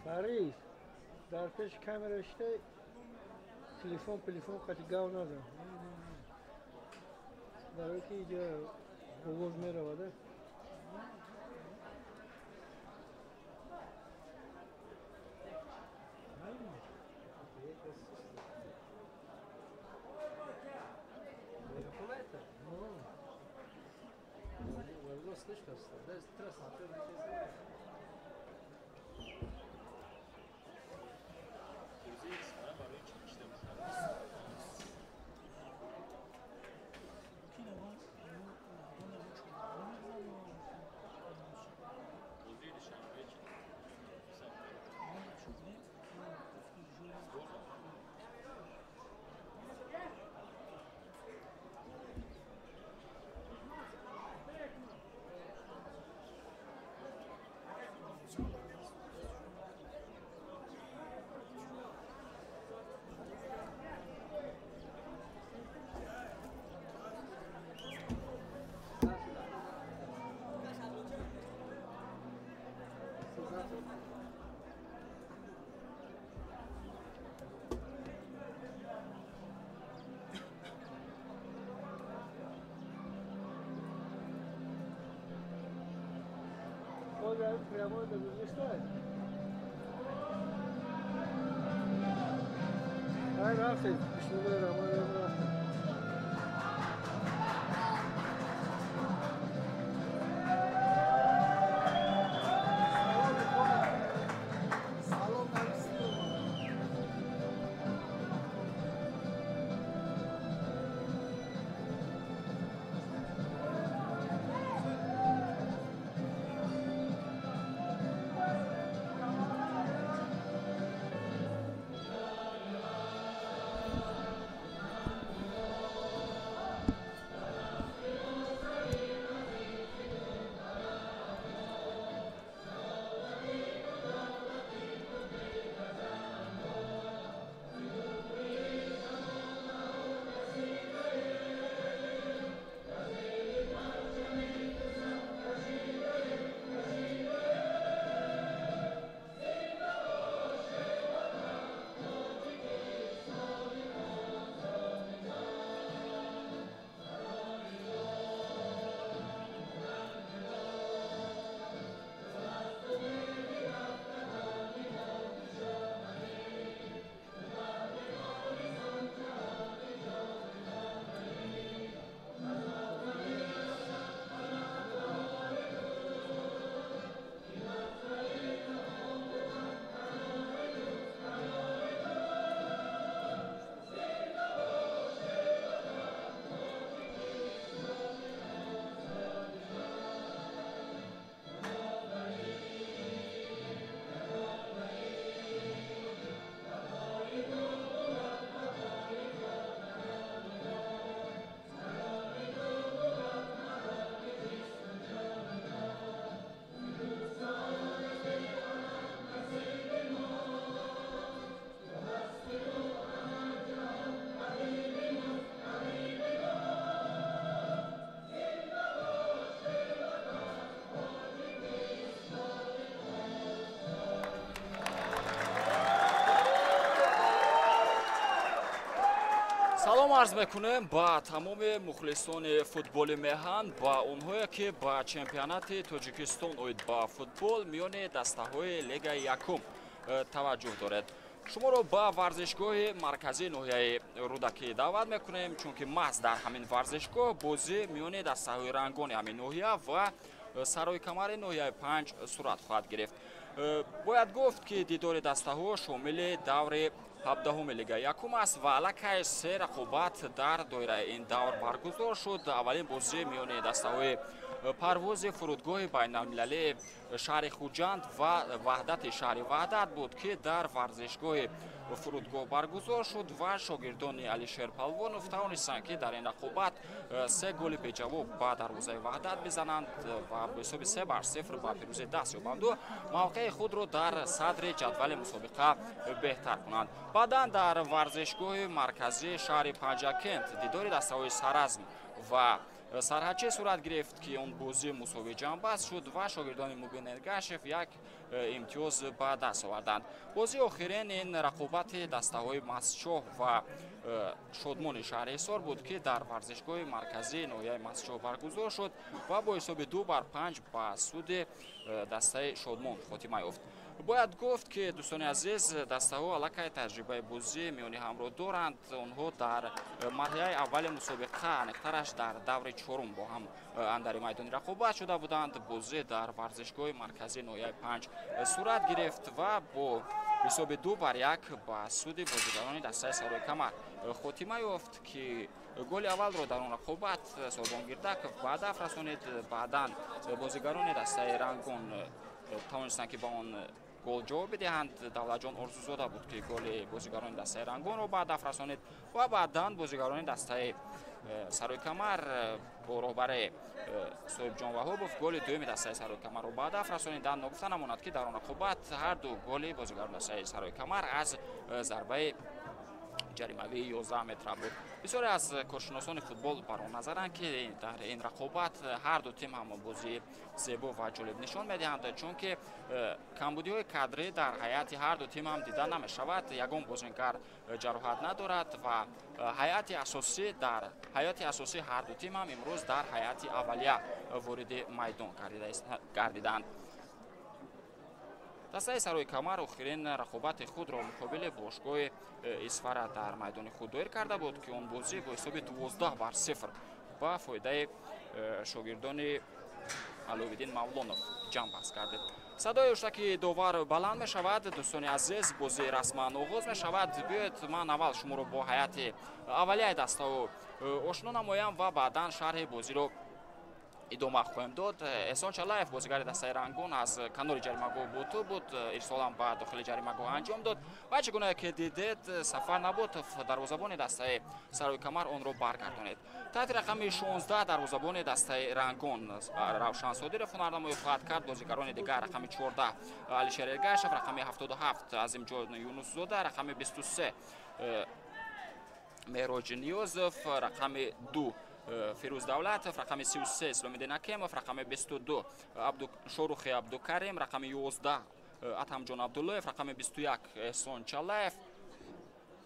Фарид, дар пеши камера шида телефон қати гав назан. Барои ки иҷа овоз меравада. Прямо до гузашта. Ай, рафтед, бисмиллоҳи раҳмони раҳим, рафтед. Салом арз мекунем ба тамоми мухлисони футболи меҳан, ба онҳое ки ба чемпионати Тоҷикистон оид ба футбол миёни дастаҳои лигаи якум таваҷҷӯҳ доред. Шуморо ба варзишгоҳи марказии ноҳияи Рӯдакӣ даъват мекунем, чунки маҳз дар ҳамин варзишгоҳ бозӣ миёни дастаҳои рангони ҳамин ноҳия ва сарои камари ноҳияи панҷ сурат хоҳад гирифт. Бояд гуфт, ки дидори дастаҳо шомили даври 17-уми Лигаи якум аст ва аллакай се рақобат дар доираи ин давр баргузор шуд. Аввалин бозӣ миёни дастаҳои Парвози фурудгоҳи байналмилалии шаҳри Хуҷанд ва Ваҳдати шаҳри Ваҳдат буд, ки дар варзишгоҳи фурудгоҳ баргузор шуд ва шогирдони Алишер Палвонов тавонистанд, ки дар ин рақобат се голи беҷавоб ба дарвозаи Ваҳдат бизананд ва бо ҳисоби 3-0 ба пирӯзӣ даст ёбанду мавқеи худро дар садри ҷадвали мусобиқа беҳтар кунанд. Баъдан дар варзишгоҳи марказии шаҳри Панҷакент дидори дастаҳои Саразм ва Сарҳадчӣ сурат гирифт, ки он бозӣ мусовӣ ҷамъбаст шуд ва шогирдони Мубин Эргашев як имтиёз ба даст оварданд. Бозии охирин ин рақобати дастаҳои Мастчоҳ ва Шодмони шаҳри Ҳисор буд, ки дар варзишгоҳи марказии ноҳияи Мастчоҳ баргузор шуд ва бо ҳисоби 2-5 ба суди дастаи Шодмон хотима ёфт. Бояд гуфт, ки, дӯстони азиз, дастаҳо аллакай таҷрибаи бозӣ миёни ҳамро доранд. Онҳо дар марҳилаи аввали мусобиқа, аниқтараш дар даври чорум, бо ҳам андари майдони рақобат шуда буданд. Бозӣ дар варзишгоҳи марказии ноҳияи Панҷ сурат гирифт ва бо ҳисоби 2-1 ба суди бозигарони дастаи Сарои Камар хотима ёфт, ки голи аввалро дар он рақобат Сорбон Гирдаков ба ҳадаф расонид. Баъдан бозигарони дастаи Рангон тавонистанд, ки ба он гол ҷавоб бидиҳанд. Давлатҷон Орзузода буд, ки голи бозигарони дастаи Рангонро ба ҳадаф расонид ва баъдан бозигарони дастаи Сарои Камар бо роҳбари Соҳибҷон Ваҳобов голи дуюми дастаи Сарои Камарро ба ҳадаф расониданд. Ногуфта намонад, ки дар он рақобат ҳар ду голи бозигарони дастаи Сарои Камар аз зарбаи ҷаримавии 11 метра буд. Бисёре аз коршиносони футбол бар он назаранд, ки дар ин рақобат ҳар ду тим ҳам бозии зебо ва ҷолиб нишон медиҳанд, чунки камбудиҳои кадрӣ дар ҳайати ҳар ду тим ҳам дида намешавад. Ягон бозингар ҷароҳат надорад ва ҳайати асосии ҳар ду тим ҳам имрӯз дар ҳайати аввалия вориди майдон гардиданд. Дастаи Сарои Камар охирин рақобати худро муқобили бошгоҳи Исфара дар майдони худ доир карда буд, ки он бозӣ бо ҳисоби 12-0 ба фоидаи шогирдони Аловиддин Мавлонов ҷамъбаст гардид. Садои ҳуштаки довар баланд мешавад. Дӯстони азиз, бозӣ расман оғоз мешавад. Биёед, ман аввал шуморо бо ҳайати аввалияи дастаҳо ошно намоям ва баъдан шарҳи бозиро идома хоҳем дод. Эҳсон Чалаев, бозигари дастаи Рангон, аз канори ҷаримагоҳ бо тӯб буд, ирсолам ба дохили ҷаримагоҳ анҷом дод ва чӣ гуна ки дидед, Сафар Наботов, дарвозабони дастаи Сарои Камар, онро баргардонид. Таҳти рақами 16 дарвозабони дастаи Рангон Равшан Содиров ҳунарнамоӣ хоҳад кард. Бозигарони дигар: рақами 14 Алишер Эргашев, рақами 77 Азимҷон Юнусзода, рақами 23 Меҳроҷ Ниёзов, рақами 2 Фирӯз Давлатов, рақами 33 Исломиддин Акемов, рақами 22 Шорухи Абдукарим, рақами 11 Атамҷон Абдуллоев, рақами 21 Эҳсон Чалаев,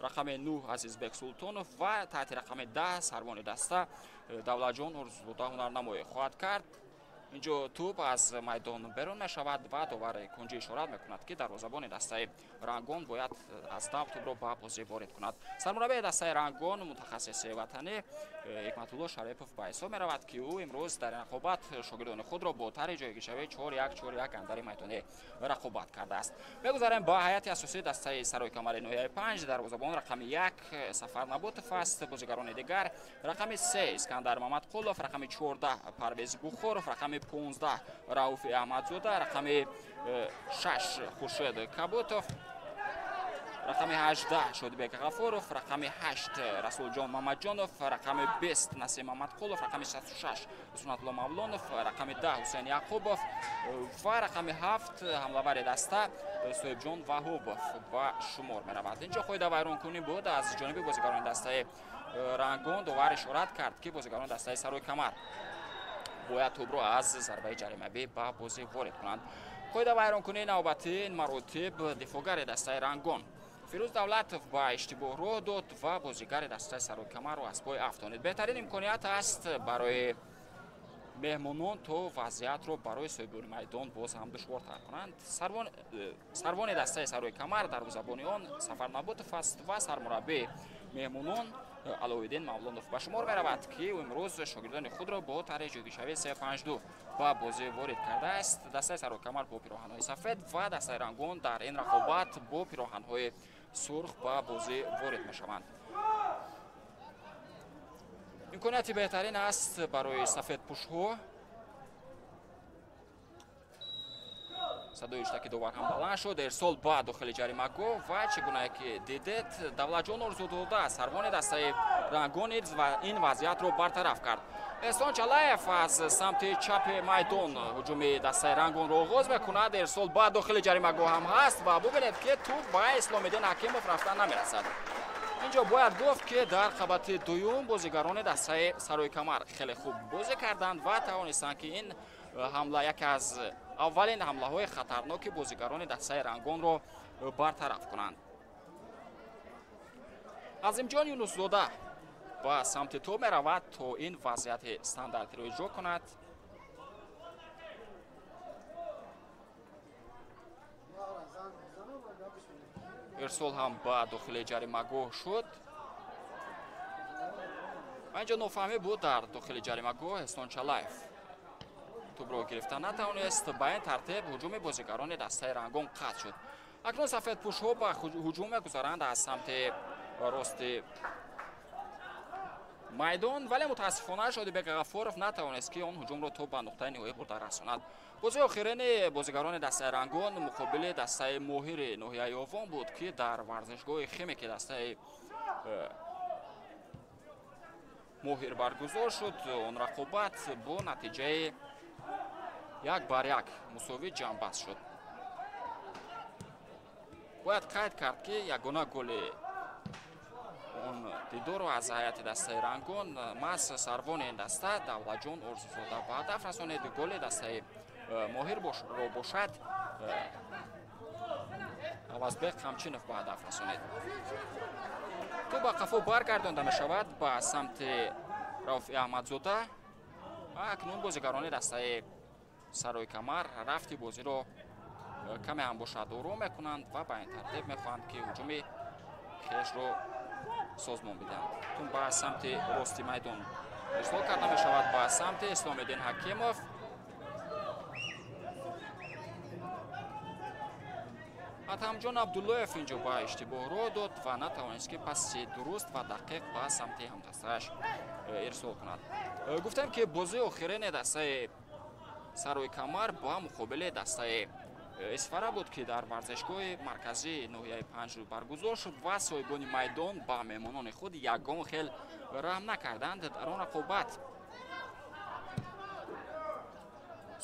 рақами 9 Азизбек Султонов ва таҳти рақами 10 сарвони даста Давлатҷон Орзузода ҳунарнамоӣ хоҳад кард. Инҷо тӯб аз майдон берун мешавад ва довари кунҷӣ ишорат мекунад, ки дарвозабони дастаи Рангон бояд аз нав тӯбро ба бозӣ ворид кунад. Сармураббии дастаи Рангон, мутахассиси ватанӣ Ҳикматулло Шарипов ба ҳисоб меравад, ки ӯ имрӯз дар ин рақобат шогирдони худро бо тарҳи ҷойгиршавии 4-1-4-1 андари майдони рақобат кардааст. Мегузарем ба ҳайати асосии дастаи Сарои Камари ноҳияи Панҷ. Дарвозабон рақами 1 Сафар Наботов аст. Бозигарони дигар: рақами 3 Искандар Мамадқулов, рақами 14 Парвез Бухоров, рақами 15 Рауфи Аҳмадзода, рақами 6 Хуршед Каботов, рақами 18 Шодибек Ғафуров, рақами 8 Расулҷон Мамаҷонов, рақами 20 Насим Мамадқулов, рақами 66 Сунатулло Мавлонов, рақами 10 Ҳусейн Яқубов ва рақами 7 ҳамлавари даста Соҳибҷон Ваҳобов ба шумор меравад. Инҷо қоида вайронкунӣ буд аз ҷониби бозигарони дастаи Рангон. Довар ишорат кард, ки бозигарони дастаи Сарои Камар бояд тӯбро аз зарбаи ҷаримавӣ ба бозӣ ворид кунанд. Қоида вайронкунии навбатӣ: ин маротиб дифоъгари дастаи Рангон Фирӯз Давлатов ба иштибоҳ роҳ дод ва бозигари дастаи Сарои Камарро аз пой афтонид. Беҳтарин имконият аст барои меҳмонон, то вазъиятро барои соҳибони майдон боз ҳам душвортар кунанд. Сарвони дастаи Сарои Камар, дарвозабони он Сафар Наботов аст ва сармураббии меҳмонон Аловиддин Мавлонов ба шумор меравад, ки имрӯз шогирдони худро бо тарҳи ҷойгиршавии 3-5-2 ба бозӣ ворид кардааст. Дастаи Саройкамар бо пироҳанҳои сафед ва дастаи Рангон дар ин рақобат бо пироҳанҳои сурх ба бозӣ ворид мешаванд. Имконияти беҳтарин аст барои сафедпӯшҳо. Садои иштаки довар ҳам баланд шуд. Ирсол ба дохили ҷаримагоҳ ва чӣ гунае ки дидед, Давлатҷон Орзудода сарвони дастаи Рангон ин вазъиятро бартараф кард. Эҳсон Чалаев аз самти чапи майдон ҳуҷуми дастаи Рангонро оғоз мекунад. Ирсол ба дохили ҷаримагоҳ ҳам ҳаст ва бубинед, ки тӯб ба Исломиддин Ҳакимов рафта намерасад. Инҷо бояд гуфт, ки дар қабати дуюм бозигарони дастаи Саройкамар хеле хуб бозӣ карданд ва тавонистанд, ки ин ҳамла яке аз аввалин ҳамлаҳои хатарноки бозигарони дастаи Рангонро бартараф кунанд. Азимҷон Юнусзода ба самти тӯб меравад то ин вазъияти стандартиро иҷро кунад. Ирсол ҳам ба дохили ҷаримагоҳ шуд. Ва инҷо нофаҳмӣ буд дар дохили ҷаримагоҳ. Эҳсон Чалаев тӯбро гирифта натавонист. Ба ин тартиб ҳуҷуми бозигарони дастаи Рангон қатъ шуд. Акнун сафедпӯшҳо ба ҳуҷум мегузаранд аз самти рости майдон, вале мутаассифона Шодибек Ғаффоров натавонист, ки он ҳуҷумро то ба нуқтаи ниҳоӣ бурда расонад. Бозии охирини бозигарони дастаи Рангон муқобили дастаи Моҳири ноҳияи Ёвон буд, ки дар варзишгоҳи Химики дастаи Моҳир баргузор шуд. Он рақобат бо натиҷаи 1-1 мусовӣ ҷамъбаст шуд. Бояд қайд кард, ки ягона голи он дидорро аз ҳайати дастаи Рангон маҳз сарвони ин даста Давлатҷон Орзузода ба ҳадаф расонид. Голи дастаи Моҳирро бошад Авазбек Қамчинов ба ҳадаф расонид. Тӯб ба қафо баргардонда мешавад ба самти Рауфи Аҳмадзода. Акнун бозигарони дастаи Саройкамар рафти бозиро каме ҳам бошад ором мекунанд ва ба ин тартиб мехоҳанд, ки ҳуҷуми хешро созмон бидиҳанд. Тун ба самти рости майдон ирсол карда мешавад ба самти Исломиддин Ҳакимов. Атамҷон Абдуллоев инҷо ба иштибоҳ роҳ дод ва натавонист, ки паси дуруст ва дақиқ ба самти ҳамдастааш ирсол кунад. Гуфтем, ки бозии охирини дастаи Саройкамар ба муқобили дастаи Исфара буд, ки дар варзишгоҳи марказии ноҳияи Панҷрӯд баргузор шуд ва соҳибони майдон ба меҳмонони худ ягон хел раҳм накарданд. Дар он рақобат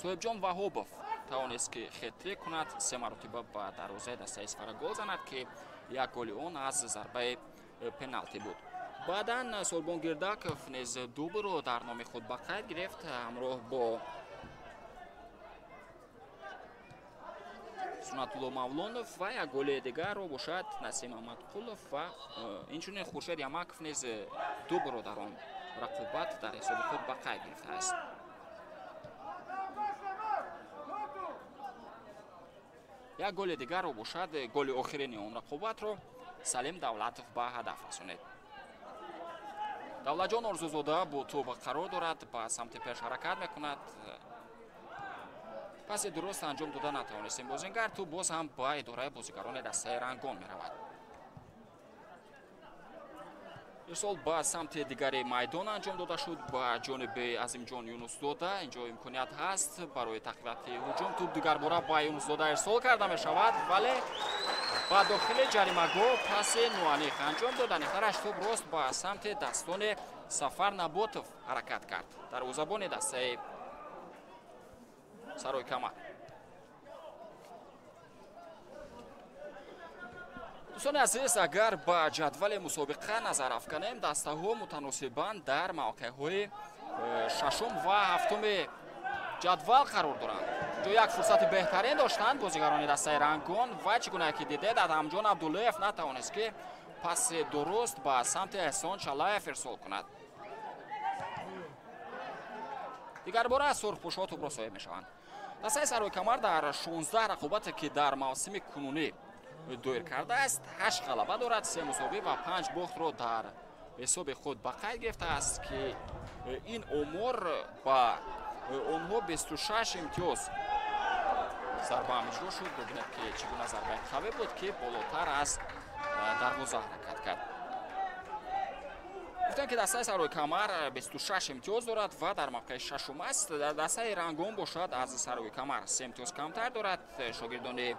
Соҳибҷон Ваҳобов тавонист, ки хет-трик кунад, се маротиба ба дарвозаи дастаи Исфара гол занад, ки як голи он аз зарбаи пеналти буд. Баъдан Солбон Гирдаков низ дублро дар номи худ ба қайд гирифт ҳамроҳ бо Сунатулло Мавлонов ва як голи дигарро бошад Насим Аҳмадқулов ва инчунин Хуршед Ямаков низ дублро дар он рақобат дар ҳисоби худ ба қайд гирифтааст. Як голи дигарро бошад, голи охирини он рақобатро Салим Давлатов ба ҳадаф расонид. Давлатҷон Орзузода бо тӯб қарор дорад, ба самти пеш ҳаракат мекунад. Паси дуруст анҷом дода натавонистем бозингар, тӯб боз ҳам ба идораи бозигарони дастаи Рангон меравад. Ирсол ба самти дигари майдон анҷом дода шуд ба ҷониби Азимҷон Юнусзода. Инҷо имконият ҳаст барои тақвияти ҳуҷум. Тӯб дигарбора ба Юнусзода ирсол карда мешавад, вале ба дохили ҷаримагоҳ паси нуаниқ анҷом дод. Аниқтараш тӯб рост ба самти дастони Сафар Наботов ҳаракат кард, дарвозабони дастаи Саройкамар. Дӯстони азиз, агар ба ҷадвали мусобиқа назар афканем, дастаҳо мутаносибан дар мавқеъҳои шашум ва ҳафтуми ҷадвал қарор доранд. Инҷо як фурсати беҳтарин доштанд бозигарони дастаи Рангон ва чӣ гунае ки дидед, Адамҷон Абдуллоев натавонист, ки паси дуруст ба самти Эҳсон Чалаев ирсол кунад. Дигарбора сурхпӯшҳо тӯбро соҳиб мешаванд. Дастаи Саройкамар дар 16 рақобате, ки дар мавсими кунунӣ доир кардааст, 8 ғалаба дорад, 3 мусовӣ ва 5 бохтро дар ҳисоби худ ба қайд гирифтааст, ки ин омор ба онҳо 26 имтиёз зарба ҳам иҷро шуд. Бубинед, ки чӣ гуна зарбаи қавӣ буд, ки болотар аз дарвоза ҳаракат кард. Гуфтем, ки дастаи Сарои Камар 26 имтиёз дорад ва дар мавқеи шашум аст. Дастаи Рангон бошад, аз Сарои Камар 3 имтиёз камтар дорад. Шогирдони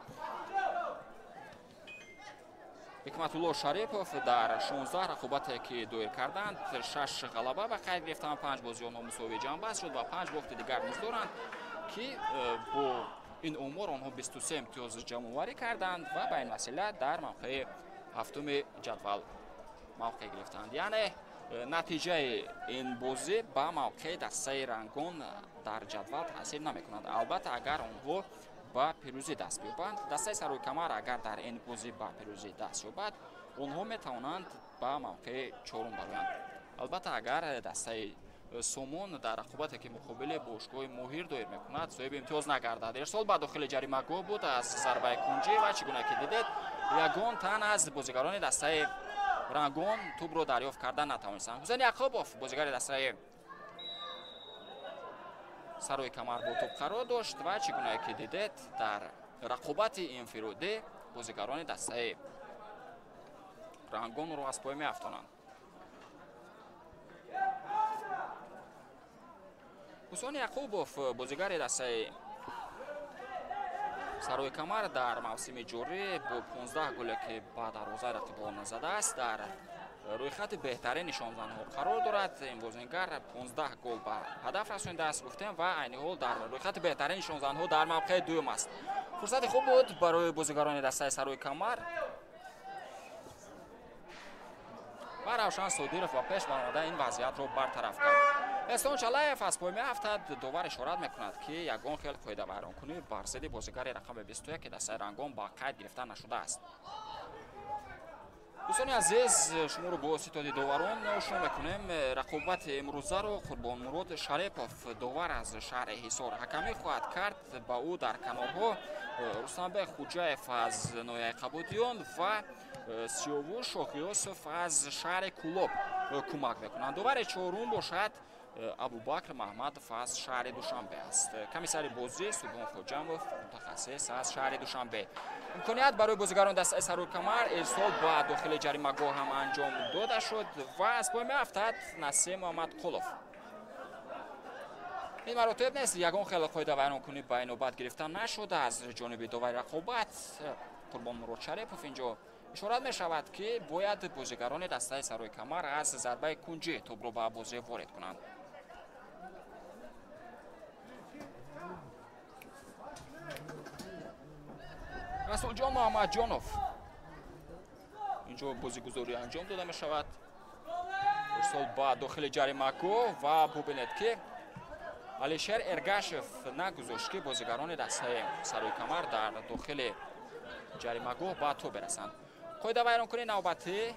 Ҳикматулло Шарипов дар 16 рақобате, ки доир карданд, 6 ғалаба ба қайд гирифтанд, 5 бозии онҳо мусовии ҷамъбаст шуд ва 5 бохти дигар низ доранд, ки бо ин омор онҳо 23 имтиёз ҷамъоварӣ карданд ва ба ин васила дар мавқеи ҳафтуми ҷадвал мавқеъ гирифтанд. Яъне натиҷаи ин бозӣ ба мавқеи дастаи Рангон дар ҷадвал таъсир намекунад. Албатта, агар онҳо ба пирӯзӣ даст биёбанд, дастаи Сарои Камар агар дар ин бозӣ ба пирӯзӣ даст ёбад, онҳо метавонанд ба мавқеи чорум бароянд. Албатта, агар дастаи Сомон дар рақобате, ки муқобили бошгоҳи Моҳир доир мекунад, соҳиби имтиёз нагардад. Ирсол ба дохили ҷаримагоҳ буд аз зарбаи кунҷӣ ва чӣ гуна ки дидед, ягон тан аз бозигарони дастаи Рангон тӯбро дарёфт карда натавонистанд. Ҳусайн Яқубов, бозигари дастаи Сарои Камар, бо тӯб қарор дошт ва чӣ гуна ки дидед, дар рақобати инфиродӣ бозигарони дастаи Рангонро аз пой меафтонанд. Ҳусайн Яқубов, бозигари дастаи Сарои Камар, дар мавсими ҷорӣ бо 15 голе, ки ба дарвозаи рақибон задааст, дар рӯйхати беҳтарин нишонзанҳо қарор дорад. Ин бозингар 15 гол ба ҳадаф расонидааст, гуфтем, ва айни ҳол дар рӯйхати беҳтарин нишонзанҳо дар мавқеи дуюм аст. Фурсати хуб буд барои бозигарони дастаи Сарои Камар ва Равшан Содиров ба пеш баромада ин вазъиятро бартараф кард. Эҳсон Чалаев аз пой меафтад. Довар ишорат мекунад, ки ягон хел қоидавайронкунӣ бар зидди бозигари рақами 21 дастаи Рангон ба қайд гирифта нашудааст. Дӯстони азиз, шуморо бо ситоди доварон ошно мекунем. Рақобати имрӯзаро Қурбонмурод Шарипов, довар аз шаҳри Ҳисор, ҳакамӣ хоҳад кард. Ба ӯ дар канорҳо Рустамбек Хуҷаев аз ноҳияи Қабудиён ва Сиёвуш Шоҳиёсов аз шаҳри Кӯлоб кӯмак мекунанд. Довари чорум бошад Абубакр Маҳмадов аз шаҳри Душанбе аст. Комиссари бозӣ Субҳон Хоҷамов, мутахассис аз шаҳри Душанбе. Имконият барои бозигарон дастаи Сарои Камар, ирсол ба дохили ҷаримагоҳ ҳам анҷом дода шуд ва аз пой меафтад Насим Муҳаммадқулов. Ин маротиб нест ягон хеле қоидавайронкунӣ ба инобат гирифта нашуд аз ҷониби довари рақобат Қурбонмурод Шарипов. Инҷо ишорат мешавад, ки бояд бозигарони дастаи Сарои Камар аз зарбаи кунҷӣ тӯбро ба бозӣ ворид кунанд. Расулҷон Муҳаммадҷонов, инҷо бозигузорӣ анҷом дода мешавад. Ирсол ба дохили ҷаримагоҳ ва бубинед, ки Алишер Эргашев нагузошт, ки бозигарони дастаи Сарои Камар дар дохили ҷаримагоҳ ба тӯб берасанд. Қоидавайронкунии навбатӣ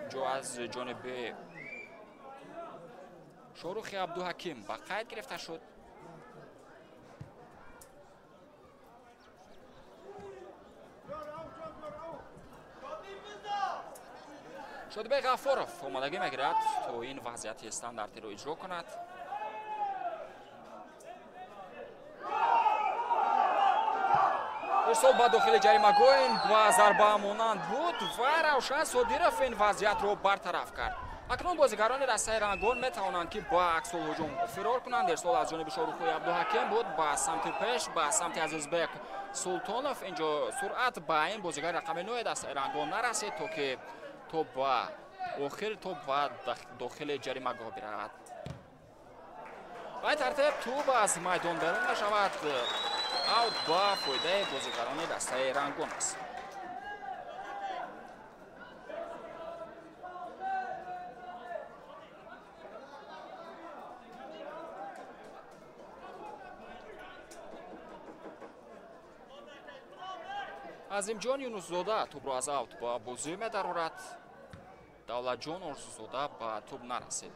инҷо аз ҷониби Шоҳрухи Абдуҳаким ба қайд гирифта шуд. Шодибек Ғаффоров омодагӣ мегирад, то ин вазъияти стандартиро иҷро кунад. Ирсол ба дохили ҷаримагоҳ ба зарба монанд буд ва Равшан Содиров ин вазъиятро бартараф кард. Акнун бозигарони дастаи Рангон метавонанд, ки ба аксулҳуҷум фирор кунанд. Ирсол аз ҷониби Шоҳрухи Абдуҳаким буд ба самти пеш, ба самти Азизбек Султонов. Инҷо суръат ба ин бозигари рақами 9 дастаи Рангон нарасид, то ки то ба охир то ба дохили ҷаримагоҳ биравад. Ба ин тартиб тӯб аз майдон берун мешавад. Аут ба фоидаи бозигарони дастаи Рангон аст. Азимҷон Юнусзода тӯбро аз аут ба бозӣ медарорад. Давлатҷон Орзузода ба тӯб нарасид.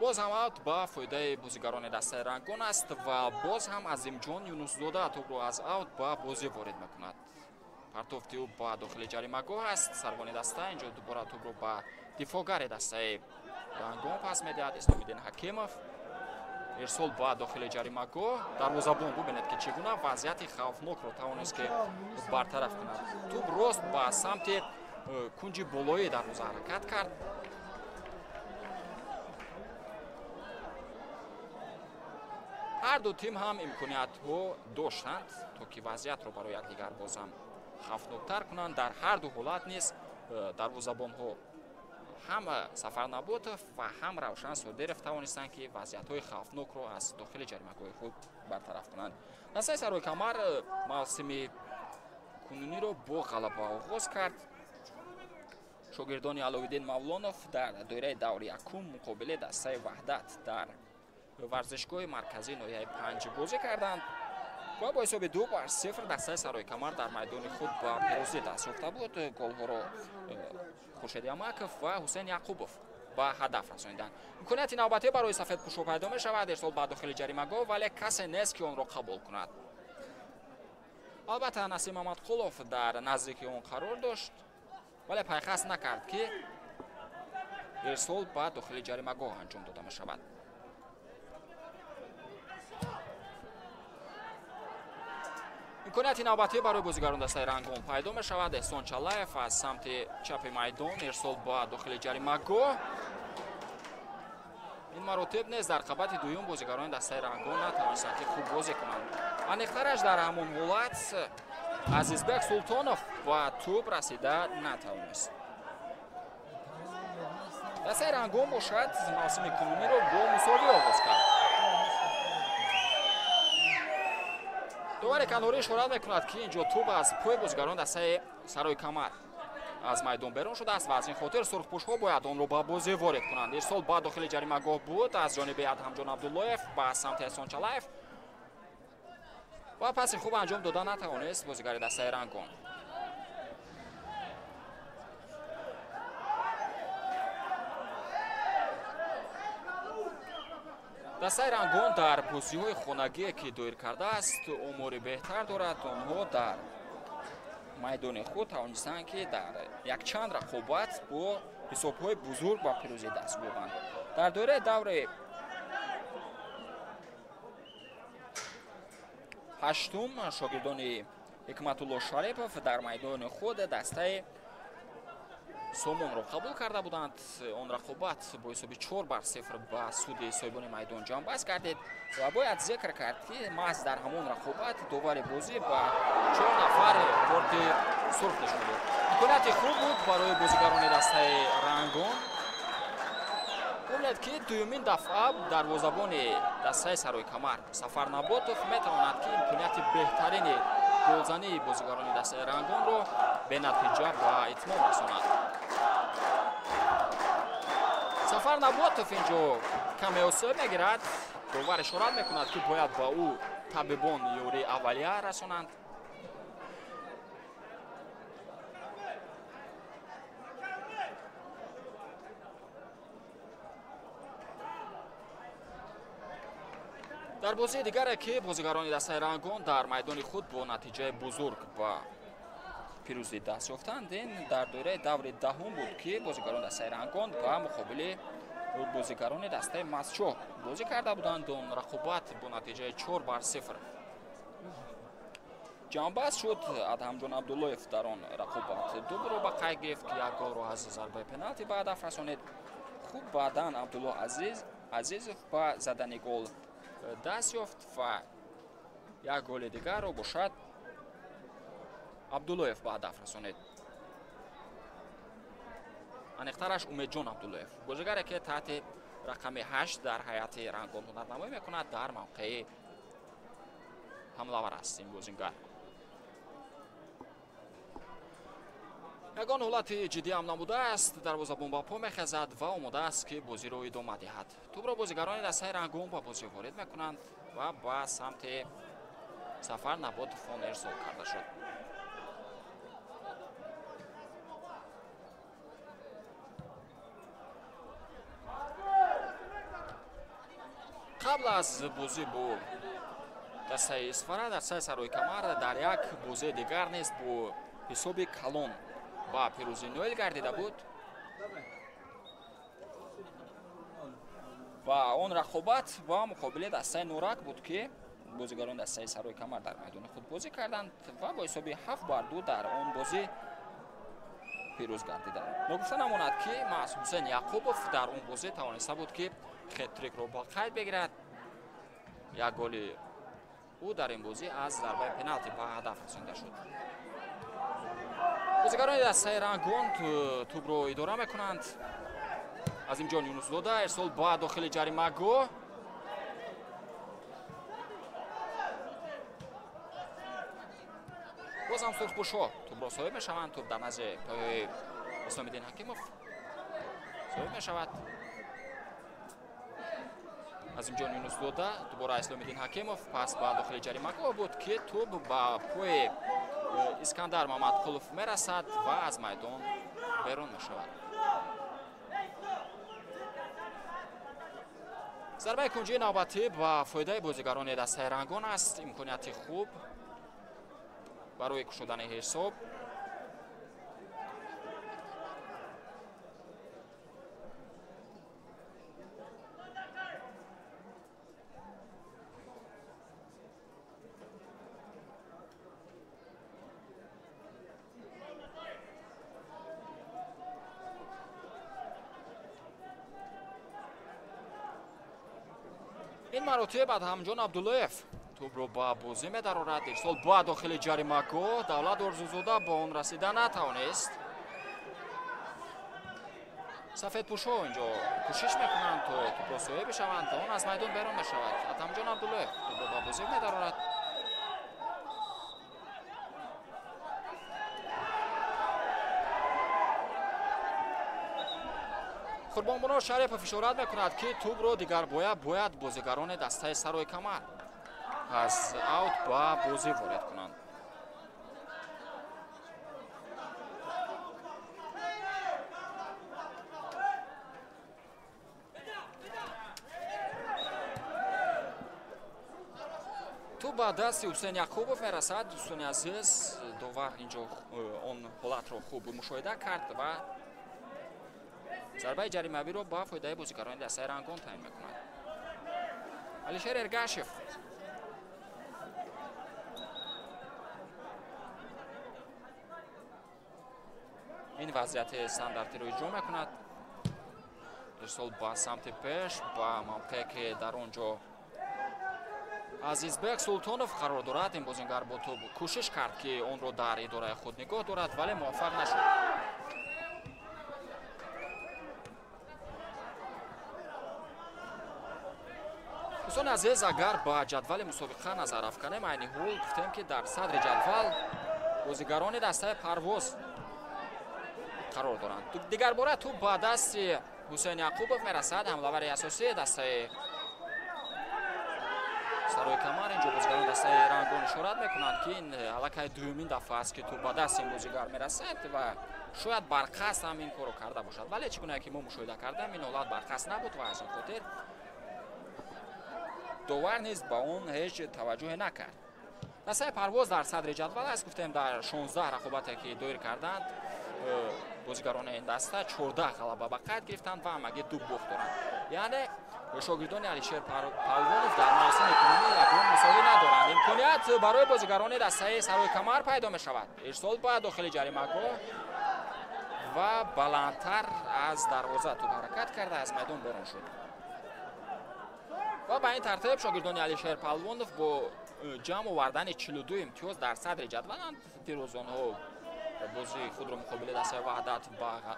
Боз ҳам аут ба фоидаи бозигарони дастаи Рангон аст ва боз ҳам Азимҷон Юнусзода тӯбро аз аут ба бозӣ ворид мекунад. Партофти ӯ ба дохили ҷаримагоҳ аст. Сарвони даста инҷо дубора тӯбро ба дифоъгари дастаи Рангон пас медиҳад. Исломиддин Ҳакимов. Ирсол ба дохили ҷаримагоҳ. Дарвозабон бубинед, ки чӣ гуна вазъияти хавфнокро тавонист, ки бартараф кунад. Тӯб рост ба самти кунҷи болоии дарвоза ҳаракат кард. Ҳар ду тим ҳам имкониятҳо доштанд, то ки вазъиятро барои якдигар бозам хавфноктар кунанд. Дар ҳар ду ҳолат низ дарвозабонҳо ҳам Сафар Наботов ва ҳам Равшан Содиров тавонистанд, ки вазъиятҳои хавфнокро аз дохили ҷаримагоҳи худ бартараф кунанд. Дастаи Сарои Камар мавсими кунуниро бо ғалаба оғоз кард. Шогирдони Аловиддин Мавлонов дар доираи даври якум муқобили дастаи Ваҳдат дар варзишгоҳи марказии ноҳияи Панҷ бозӣ карданд ва бо ҳисоби 2-0 дастаи Сарои Камар дар майдони худ ба пирӯзӣ даст ёфта буд. Голҳоро Хуршед Ямаков ва Ҳусейн Яқубов ба ҳадаф расониданд. Имконияти навбатӣ барои сафедпӯшҳо пайдо мешавад. Ирсол ба дохили ҷаримагоҳ, вале касе нест, ки онро қабул кунад. Албатта, Насим Мамадқулов дар наздики он қарор дошт, вале пайхас накард, ки ирсол ба дохили ҷаримагоҳ анҷом дода мешавад. Имконияти навбатӣ барои бозигарон дастаи Рангон пайдо мешавад. Эҳсон Чалаев аз самти чапи майдон ирсол ба дохили ҷаримагоҳ. Ин маротиб низ дар қабати дуюм бозигарони дастаи Рангон натавонистанд, ки хуб бозӣ кунанд. Аниқтараш дар ҳамон ҳолат Азизбек Султонов ба тӯб расида натавонист. Дастаи Рангон бошад мавсими кунуниро бо мусовӣ оғоз кард. Довари канорӣ ишорат мекунад, ки инҷо тӯб аз пои бозигарон дастаи Сарои Камар аз майдон берун шудааст ва аз ин хотир сурхпӯшҳо бояд онро ба бозӣ ворид кунанд. Ирсол ба дохили ҷаримагоҳ буд аз ҷониби Адҳамҷон Абдуллоев ба самти Эҳсон Чалаев ва паси хуб анҷом дода натавонист бозигари дастаи Рангон. Дастаи Рангон дар бозиҳои хонагие, ки доир кардааст, омори беҳтар дорад. Онҳо дар майдони худ тавонистанд, ки дар якчанд рақобат бо ҳисобҳои бузург ба пирӯзӣ даст ёбанд. Дар доираи даври ҳаштум шогирдони Ҳикматулло Шарипов дар майдони худ дастаи Сомонро қабул карда буданд. Он рақобат бо ҳисоби 4-0 ба суди соҳибони майдон ҷамъбаст гардид ва бояд зикр кард, ки маҳз дар ҳамон рақобат довари бозӣ ба 4 нафар корти сурх нишон дод. Имконияти хуб буд барои бозигарони дастаи Рангон. Бубинед, ки дуюмин дафъа дарвозабони дастаи Сарои Камар Сафар Наботов метавонад, ки имконияти беҳтарини голзании бозигарони дастаи Рангонро бенатиҷа ба итмом расонад. Сафар Наботов инҷо каме осеб мегирад. Довар ишорат мекунад, ки бояд ба ӯ табибон ёрии аввалия расонанд. Дар бозии дигаре, ки бозигарони дастаи Рангон дар майдони худ бо натиҷаи бузург ба пирӯзӣ даст ёфтанд, ин дар доираи даври даҳум буд, ки бозигарони дастаи Рангон ба муқобили бозигарони дастаи Мастчоҳ бозӣ карда буданд. Он рақобат бо натиҷаи 4-0 ҷамъбаст шуд. Адҳамҷон Абдуллоев дар он рақобат ду голро ба қайд гирифт, ки як голро аз зарбаи пеналти ба ҳадаф расонид. Хуб, баъдан Абдулло Азизов ба задани гол даст ёфт ва як голи дигарро бошад Абдуллоев ба ҳадаф расонид. Аниқтараш Умедҷон Абдуллоев, бозигаре, ки таҳти рақами 8 дар ҳайати Рангон ҳунарнамоӣ мекунад, дар мавқеи ҳамлавар аст ин бозингар. Ягон ҳолати ҷиддӣ ҳам набудааст. Дарвозабон ба по мехезад ва омода аст, ки бозиро идома диҳад. Тӯбро бозигарони дастаи Рангон ба бозӣ ворид мекунанд ва ба самти Сафар Наботов он ирсол карда шуд. Қабл аз бозӣ бо дастаи Исфара, дастаи Сарои Камар дар як бозии дигар низ бо ҳисоби калон ба пирӯзӣ ноил гардида буд ва он рақобат ба муқобили дастаи Норак буд, ки бозигарони дастаи Сарои Камар дар майдони худ бозӣ карданд ва бо ҳисоби 7-2 дар он бозӣ пирӯз гардиданд. Ногуфта намонад, ки маҳз Ҳусейн Яқубов дар он бозӣ тавониста буд, ки хет-трикро ба қайд бигирад. Як голи ӯ дар ин бозӣ аз зарбаи пеналти ба ҳадаф расонда шуд. Бозигарони дастаи Рангон тӯбро идора мекунанд. Азимҷон Юнусзода ирсол ба дохили ҷаримагоҳ. Боз ҳам сурхпӯшҳо тӯбро соҳиб мешаванд. Тӯб дар назди пои Исломиддин Ҳакимов соҳиб мешавад. Азимҷон Юнусзода, дубора Исломиддин Ҳакимов, пас ба дохили ҷаримагоҳ буд, ки тӯб ба пои Искандар Мамадқулов мерасад ва аз майдон берун мешавад. Зарбаи кунҷии навбатӣ ба фоидаи бозигарони дастаи Рангон аст. Имконияти хуб барои кушодани ҳисоб. Ин маротиба Адҳамҷон Абдуллоев тӯбро ба бозӣ медарорад. Ирсол ба дохили ҷаримагоҳ. Давлат Орзузода ба он расида натавонист. Сафедпӯшҳо инҷо кӯшиш мекунанд, то тӯбро соҳиб бишаванд. Он аз майдон берун мешавад. Адҳамҷон Абдуллоев тӯбро ба бозӣ медарорад. Қурбонбоно Шарипов ишорат мекунад, ки тӯбро дигар бояд бозигарони дастаи Сарои Камар аз аут ба бозӣ ворид кунанд. Тӯб ба дасти Ҳусейн Яқубов мерасад. Дӯстони азиз, довар инҷо он ҳолатро хуб мушоҳида кард ва зарбаи ҷаримавиро ба фоидаи бозигарони дастаи Рангон таъин мекунад. Алишер Эргашев ин вазъияти стандартиро иҷро мекунад. Ирсол ба самти пеш, ба мавқее ки дар он ҷо Азизбек Султонов қарор дорад. Ин бозингар бо тӯб кӯшиш кард, ки онро дар идораи худ нигоҳ дорад, вале муваффақ нашуд. Дӯстони азиз, агар ба ҷадвали мусобиқа назар афканем, айни ҳол гуфтем, ки дар садри ҷадвал бозигарони дастаи Парвоз қарор доранд. Дигарбора тӯб ба дасти Ҳусейн Яқубов мерасад, ҳамлавари асосии дастаи Сарои Камар. Инҷо бозигарони дастаи Рангон ишорат мекунанд, ки ин аллакай дуюмин дафъа аст, ки тӯб ба дасти ин бозигар мерасад ва шояд барқасд ҳам ин корро карда бошад, вале чӣ гуна ки мо мушоҳида кардем, ин ҳолат барқасд набуд ва аз ин хотир довар низ ба он ҳеҷ таваҷҷӯҳе накард. Дастаи Парвоз дар садри ҷадвал аст. Гуфтем, дар 16 рақобате ки доир карданд, бозигарони ин даста 14 ғалаба ба қайд гирифтанд ва ҳамагӣ 2 бохт доранд. Яъне шогирдони Алишер Палвонов дар мавсими кунунӣ ягон мусовӣ надоранд. Имконият барои бозигарони дастаи Сарои Камар пайдо мешавад. Ирсол ба дохили ҷаримагоҳ ва баландтар аз дарвоза тӯб ҳаракат карда аз майдон берун шуд. Ва ба ин тартиб шогирдони Алишер Палвонов бо ҷамъ овардани 42 имтиёз дар садри ҷадваланд. Дирӯз онҳо бозии худро муқобили дастаи Ваҳдат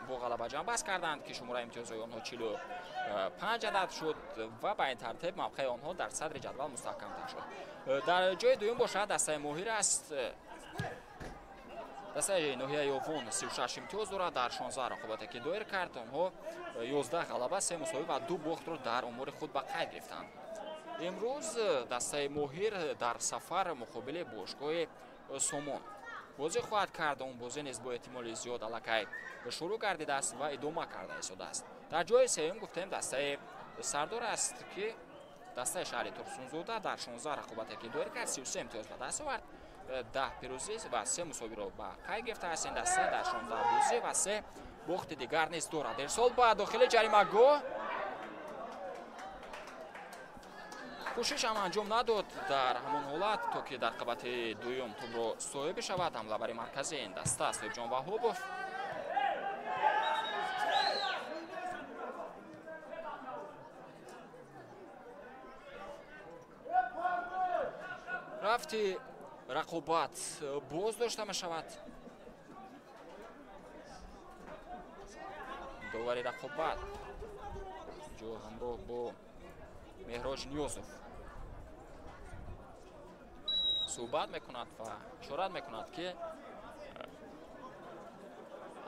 бо ғалаба ҷамъбаст карданд, ки шумораи имтиёзҳои онҳо 45 адад шуд ва ба ин тартиб мавқеи онҳо дар садри ҷадвал мустаҳкамтар шуд. Дар ҷои дуюм бошад дастаи Моҳир аст. Дастаи ноҳияи Ёвон 36 имтиёз дорад. Дар 16 рақобате ки доир кард, онҳо 11 ғалаба, 3 мусовӣ ва 2 бохтро дар умури худ ба қайд гирифтанд. Имрӯз дастаи Моҳир дар сафар муқобили бошгоҳи Сомон бозӣ хоҳад кард. Он бозӣ низ бо эҳтимоли зиёд аллакай шурӯъ гардидааст ва идома карда истодааст. Дар ҷои сеюм гуфтем дастаи Сардор аст, ки Дастаи шаҳри Турсунзода дар 16 рақобате ки доир кард 33 имтиёз ба даст овард, 10 пирӯзӣ ва 3 мусовиро ба қайд гирифтааст. Ин даста дар 16 бозӣ ва 3 бохти дигар низ дорад. Ирсол ба дохили ҷаримагоҳ, кӯшиш ҳам анҷом надод дар ҳамон ҳолат, то ки дар қабати дуюм тӯбро соҳиб бишавад. Ҳамлабари марказии ин даста Соҳибҷон Ваҳобов. Рафти рақобат боз дошта мешавад. Довари рақобат ҷо ҳамроҳ бо Меҳроҷ Ниёзов суҳбат мекунад ва ишорат мекунад, ки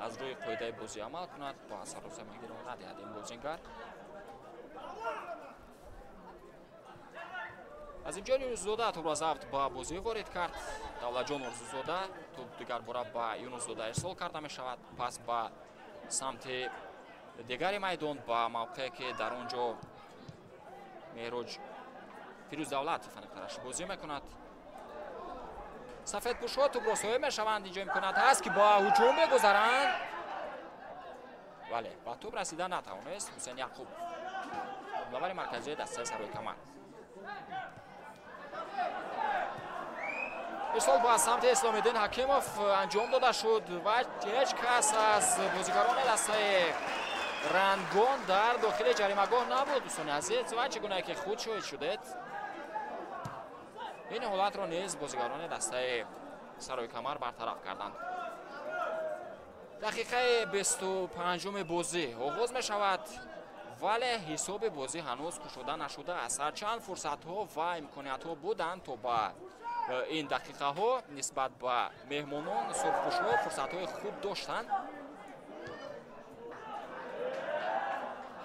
аз рӯи қоидаи бозӣ амал кунад ва саросемагиро надиҳад ин бозингар. Азимҷон Юнусзода тӯбро забт ба бозӣ ворид кард. Давлатҷон Орзузода тӯб дигарбора ба Юнусзода ирсол карда мешавад. Пас ба самти дигари майдон, ба мавқее ки дар он ҷо Меҳроҷ Фирӯз Давлатов аниқтараш бозӣ мекунад. Сафедпӯшҳо тӯбро соҳиб мешаванд. Инҷо имконият ҳаст, ки ба ҳуҷум мегузаранд, вале ба тӯб расида натавонист Ҳусен Яқубов, ҳамлавари марказии дастаи Сарои Камар. Ирсол ба самти Исломиддин Ҳакимов анҷом дода шуд ва ҳеҷ кас аз бозигарони дастаи Рангон дар дохили ҷаримагоҳ набуд, дӯстони азиз, ва чӣ гунае ки худ шоҳид шудед, ин ҳолатро низ бозигарони дастаи Сарои Камар бартараф карданд. Дақиқаи 25-уми бозӣ оғоз мешавад, вале ҳисоби бозӣ ҳанӯз кушода нашудааст. Ҳарчанд фурсатҳо ва имкониятҳо буданд то ба ин дақиқаҳо нисбат ба меҳмонон сурхпӯшҳо фурсатҳои хуб доштанд.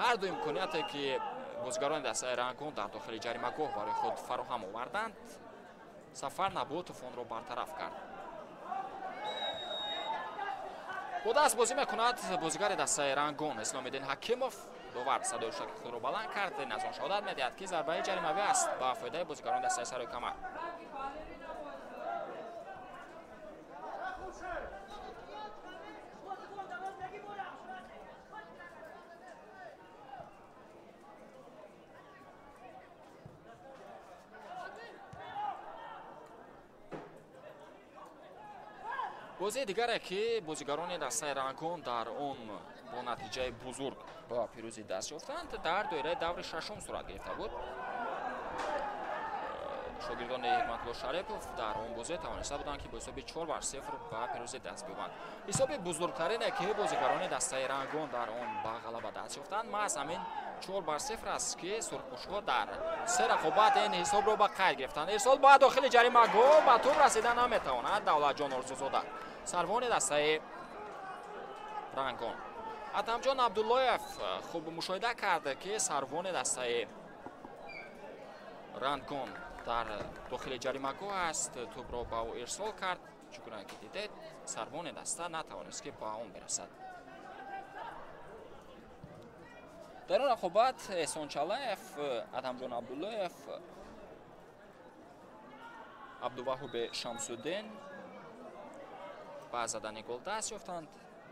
Ҳар ду имконияте ки бозигарони дастаи Рангон дар дохили ҷаримагоҳ барои худ фароҳам оварданд, Сафар Наботов онро бартараф кард. Бо даст бозӣ мекунад бозигари дастаи Рангон Исломиддин Ҳакимов. Довар садои шаки худро баланд кард. Ин аз он шаҳодат медиҳад, ки зарбаи ҷаримавӣ аст ба фоидаи бозигарони дастаи Сарои Камар. Бозии дигаре ки бозигарони дастаи Рангон дар он бо натиҷаи бузург ба пирӯзӣ даст ёфтанд, дар доираи даври шашум сурат гирифта буд. Шогирдони Ҳикматулло Шарипов дар он бозӣ тавониста буданд, ки бо ҳисоби 4-0 ба пирӯзӣ даст биёбанд. Ҳисоби бузургтарине ки бозигарони дастаи Рангон дар он ба ғалаба даст ёфтанд, маҳз ҳамин 4-0 аст, ки сурхпӯшҳо дар се рақобат ин ҳисобро ба қайд гирифтанд. Ирсол ба дохили ҷаримагоҳ, ба тӯб расида наметавонад Давлатҷон Орзузода, сарвони дастаи Рангон. Атамҷон Абдуллоев хуб мушоҳида кард, ки сарвони дастаи Рангон дар дохили ҷаримагоҳ аст, тӯбро ба ӯ ирсол кард. Чӣ гуна ки дидед, сарвони даста натавонист, ки ба он бирасад. Дар он рақобат Эҳсон Чалаев, Атамҷон Абдуллоев, Абдуваҳуби Шамсуддин ба задани гол даст ёфтанд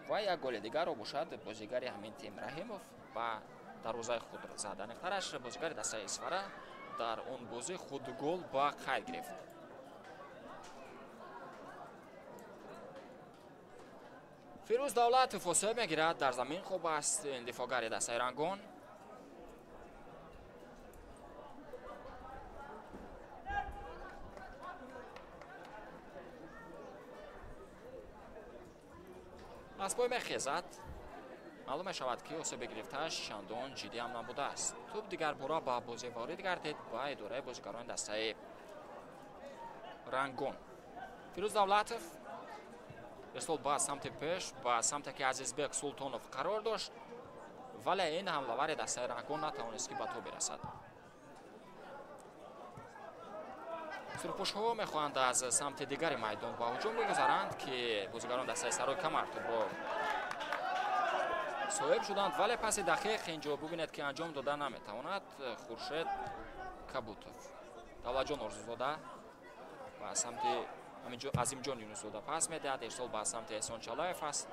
ва як голи дигарро бошад бозигари ҳамин тим Раҳимов ба дарвозаи худ зад. Аниқтараш бозигари дастаи Исфара дар он бозӣ худ гол ба қайд гирифт. Фирӯз Давлатов фосила мегирад, дар замин хоб аст дифоъгари дастаи Рангон. Аз пой мехезад. Маълум мешавад, ки осеби гирифтааш чандон ҷиддӣ ҳам набудааст. Тӯб дигарбора ба бозӣ ворид гардид ба идораи бозигарони дастаи Рангон. Фирӯз Давлатов ирсол ба самти пеш, ба самте ки Азизбек Султонов қарор дошт, вале ин ҳамлавари дастаи Рангон натавонист, ки ба тӯб бирасад. Сурхпӯшҳо мехоҳанд аз самти дигари майдон ба ҳуҷум бигузаранд, ки бозигарон дастаи Сарои Камар тӯбро Соҳиб шуданд, вале паси дақиқ инҷо бубинед, ки анҷом дода наметавонад Хуршед Кабутов. Давлатҷон Орзузода ба самти Азимҷон Юнусзода пас медиҳад. Ирсол ба самти Эҳсон Чалаев аст.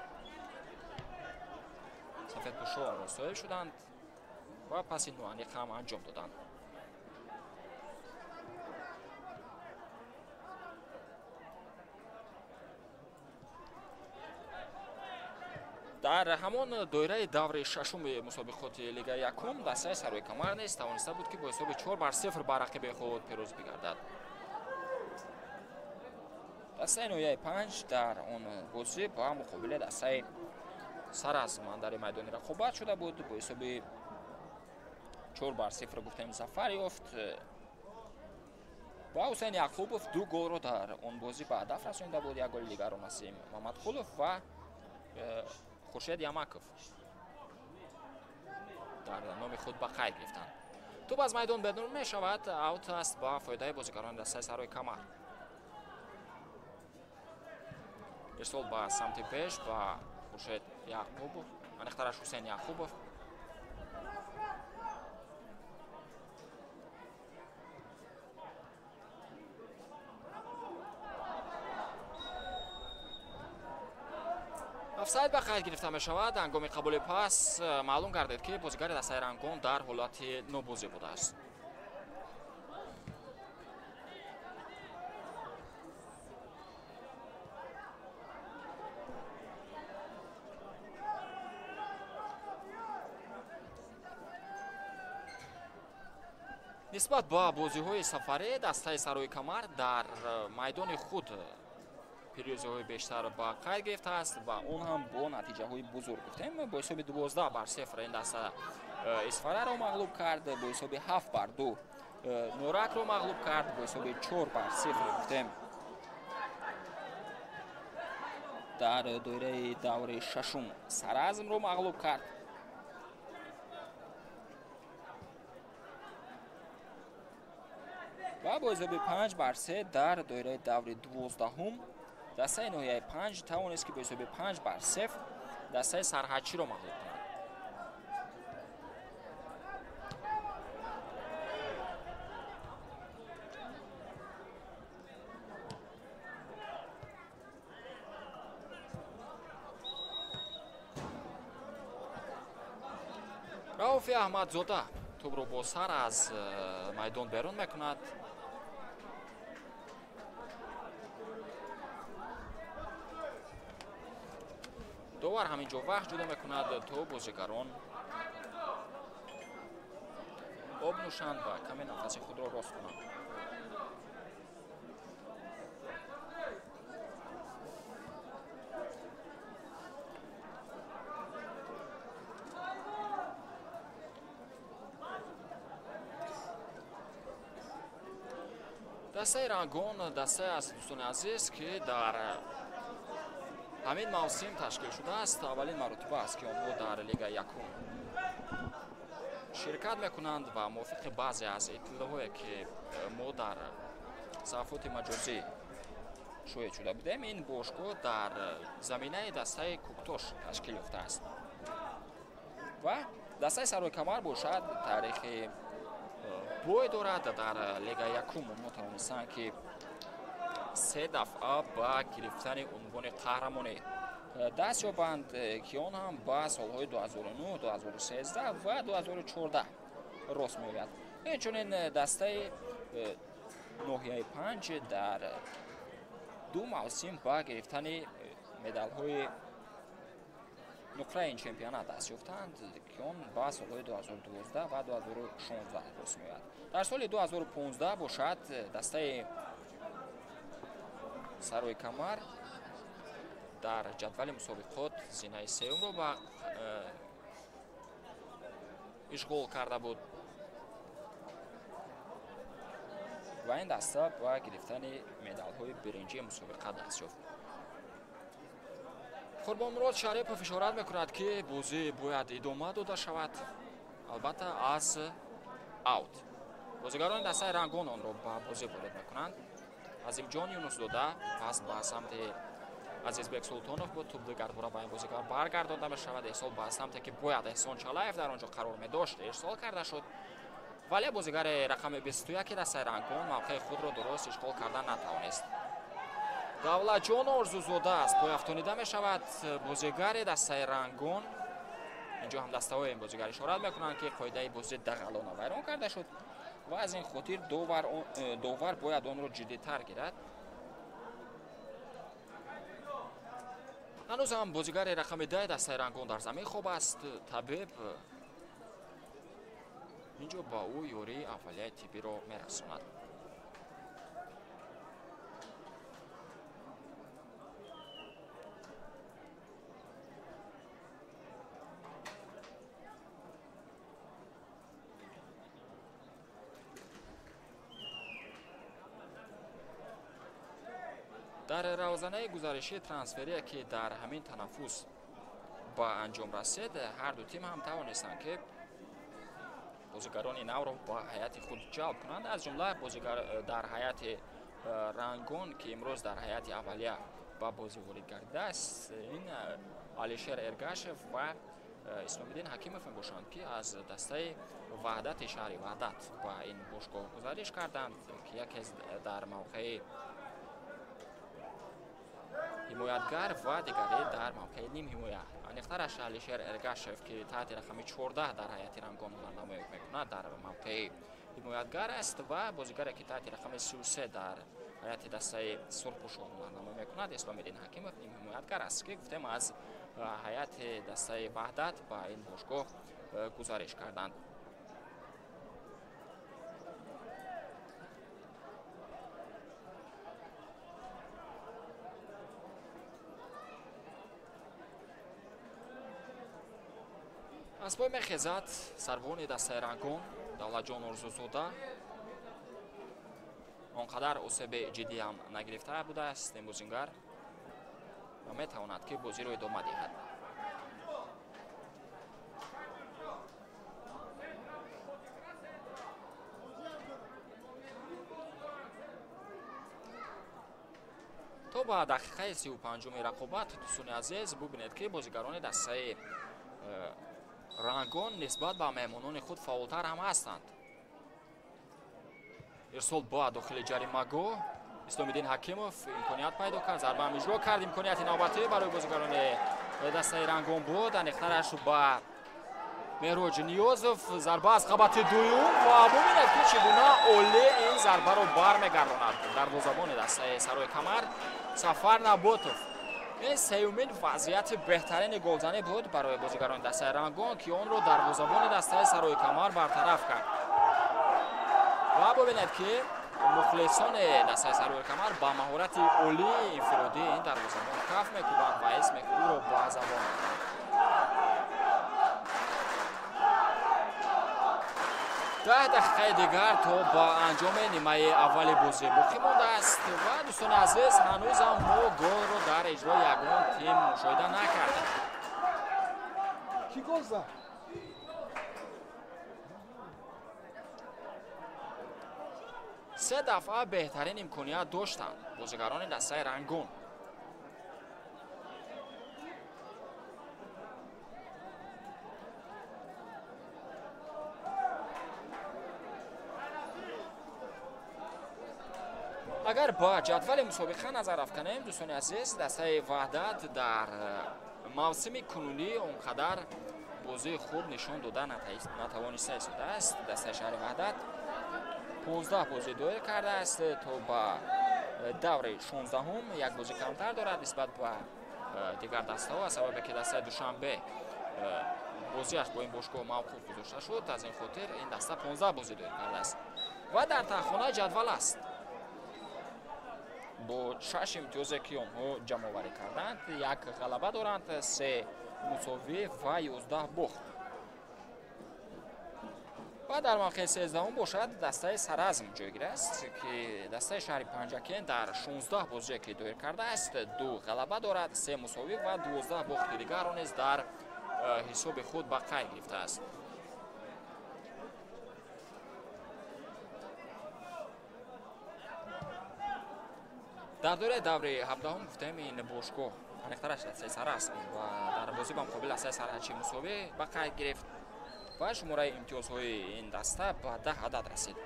Сафедпӯшонро соҳиб шуданд ва паси ноаниқ ҳам анҷом доданд. Дар ҳамон доираи даври шашуми мусобиқоти Лигаи якум дастаи Сарои Камар низ тавониста буд, ки бо ҳисоби 4-0 ба рақиби худ пирӯз бигардад. Дастаи ноҳияи 5 дар он бозӣ ба муқобили дастаи Саразм андари майдони рақобат шуда буд. Бо ҳисоби 4-0 гуфтем зафар ёфт ва Ҳусайн Яқубов 2 голро дар он бозӣ ба ҳадаф расонида буд. Як голи дигарро Насим Мамадқулов ва Хуршед Ямаков дар номи худ ба қайд гирифтанд. Тӯб аз майдон берун мешавад, аут аст ба фоидаи бозигарони дастаи Сарои Камар. Ирсол ба самти пеш ба Хуршед Яқубов, аниқтараш Ҳусайн Яқубов. Офсайд ба қайд гирифта мешавад. Ҳангоми қабули пас маълум гардид, ки бозигари дастаи Рангон дар ҳолати нобозӣ будааст. Нисбат ба бозиҳои сафарӣ дастаи Сарои Камар дар майдони худ пирӯзиҳои бештар ба қайд гирифтааст ва он ҳам бо натиҷаҳои бузург. Гуфтем, бо ҳисоби 12-0 ин даста Исфараро мағлуб кард, бо ҳисоби 7-2 Норакро мағлуб кард, бо ҳисоби 4-0 гуфтем дар доираи даври шашум Саразмро мағлуб кард. Ва бо ҳисоби 5-3 дар доираи даври 12-ум дастаи ноҳияи 5 тавонист, ки бо ҳисоби 5-0 дастаи Сарҳадчиро мағлуб кунад. Рауфи Аҳмадзода тӯбро бо сар аз майдон берун мекунад. Довар ҳамин ҷо вақт ҷудо мекунад, то бозигарон об нӯшанд ва каме нафаси худро рост кунанд. Дастаи Рангон дастае аст, дӯстони азиз, ки дар ҳамин мавсим ташкил шудааст. Аввалин маротиба аст, ки онҳо дар Лигаи якум ширкат мекунанд ва мувофиқи баъзе аз иттилоъҳое, ки мо дар саҳифоти маҷозӣ шоҳид шуда будем, ин бошгоҳ дар заминаи дастаи Куктош ташкил ёфтааст ва дастаи Сарои Камар бошад таърихи бой дорад. Дар Лигаи якум онҳо тавонистанд, ки 3 дафъа ба гирифтани унвони қаҳрамонӣ даст ёбанд, ки он ҳам ба солҳои 2009, 2013 ва 2014 рост меояд. Инчунин дастаи ноҳияи 5 дар 2 мавсим ба гирифтани медалҳои нуқраи ин чемпионат даст ёфтанд, ки он ба солҳои 2012 ва 2016 рост меояд. Дар соли 2015 бошад дастаи Сарои Камар дар ҷадвали мусобиқот зинаи сеюмро ба ишғол карда буд ва ин даста ба гирифтани медалҳои биринҷии мусобиқа даст ёфт. Қурбонмурод Шарипов ишорат мекунад, ки бозӣ бояд идома дода шавад, албатта аз аут. Бозигарони дастаи Рангон онро ба бозӣ ворид мекунанд. Азимҷон Юнусзода пас ба самти Азизбек Султонов буд. Тӯб дигарбора ба ин бозигар баргардонда мешавад. Ирсол ба самте ки бояд Эҳсон Чалаев дар он ҷо қарор медошт, ирсол карда шуд. Вале бозигари рақами 21 дастаи Рангон мавқеи худро дуруст ишғол карда натавонист. Давлатҷон Орзузода аз пой афтонида мешавад. Бозигари дастаи Рангон. Инҷо ҳам дастаҳои ин бозигар ишорат мекунанд, ки қоидаи бозӣ дағалона вайрон карда шуд ва аз ин хотир довар бояд онро ҷиддитар гирад. Ҳанӯз ҳам бозигари рақами 10 дастаи Рангон дар замин хоб аст. Табиб инҷо ба ӯ ёрии аввалияи тиббиро мерасонад. Дар равзанаи гузаришии трансферие, ки дар ҳамин танаффус ба анҷом расид, ҳар ду тим ҳам тавонистанд, ки бозигарони навро ба ҳайати худ ҷалб кунанд. Аз ҷумла бозигар дар ҳайати Рангон, ки имрӯз дар ҳайати аввалия ба бозӣ ворид гардидааст, ин Алишер Эргашев ва Исломиддин Ҳакимов мебошанд, ки аз дастаи Ваҳдати шаҳри Ваҳдат ба ин бошгоҳ гузариш карданд, ки яке дар мавқеи ҳимоятгар ва дигаре дар мавқеи нимҳимоя. Аниқтараш Алишер Эргашев, ки таҳти рақами 14 дар ҳайати Рангон ҳунарнамоӣ мекунад, дар мавқеи ҳимоятгар аст ва бозигаре, ки таҳти рақами 33 дар ҳайати дастаи сурхпӯшон ҳунарнамоӣ мекунад, Исломиддин Ҳакимов нимҳимоятгар аст, ки гуфтем аз ҳайати дастаи Ваҳдат ба ин бошгоҳ гузариш карданд. Аз пой мехезад сарвони дастаи Рангон Давлатҷон Орзузода. Он қадар осеби ҷиддӣ ҳам нагирифта будааст ин бозингар ва метавонад, ки бозиро идома диҳад. То ба дақиқаи 35-уми рақобат, дӯстони азиз, бубинед, ки бозигарони дастаи Рангон нисбат ба меҳмонони худ фаъолтар ҳам ҳастанд. Ирсол ба дохили ҷаримагоҳ. Исломиддин Ҳакимов имконият пайдо кард, зарбаам иҷро кард. Имконияти навбатӣ барои бозигарони дастаи Рангон буд. Аниқтараш ба Меҳроҷ Ниёзов. Зарба аз қабати дуюм ва бубинед, ки чӣ гуна олӣ ин зарбаро бармегардонад дарвозабони дастаи Сарои Камар Сафар Наботов. Ин сеюмин вазъияти беҳтарини голзанӣ буд барои бозигарони дастаи Рангон, ки онро дарвозабони дастаи Сарои Камар бартараф кард. Ва бубинед, ки мухлисони дастаи Сарои Камар ба маҳорати олии инфиродии ин дарвозабон каф мекӯбанд ва исми ӯро ба забон мекунанд. 10 дақиқаи дигар то ба анҷоми нимаи аввали бозӣ боқӣ мондааст ва дӯстони азиз, ҳанӯзам мо голро дар иҷрои ягон тим мушоҳида накардем. Кӣ гол зад? Се дафъа беҳтарин имконият доштанд бозигарони дастаи Рангон. Агар ба ҷадвали мусобиқа назар афканем, дӯстони азиз, дастаи Ваҳдат дар мавсими кунунӣ он қадар бозии хуб нишон дода натавониста истодааст. Дастаи шаҳри Ваҳдат 15 бозӣ доир кардааст, то ба даври 16-ум як бозӣ камтар дорад нисбат ба дигар дастаҳо, аз сабабе ки дастаи Душанбе бозиаш бо ин бошгоҳ мавқуф гузошта шуд. Аз ин хотир ин даста 15 бозӣ доир кардааст ва дар таҳхонаи ҷадвал аст бо 6 имтиёзе, ки онҳо ҷамъоварӣ карданд. Як ғалаба доранд, 3 мусовӣ ва 11 бохт. Ва дар мавқеи 13-ум бошад дастаи Саразм ҷойгир аст, ки дастаи шаҳри Панҷакент дар 16 бозие, ки доир кардааст, 2 ғалаба дорад, 3 мусовӣ ва 12 бохти дигарро низ дар ҳисоби худ ба қайд гирифтааст. Дар доираи даври 17 гуфтем ин бошгоҳ аниқтараш дастаи Сараст буд ва дар бозӣ ба муқобили дастаи Сарҳадчӣ мусовӣ ба қайд гирифт ва шумораи имтиёзҳои ин даста ба 10 адад расид.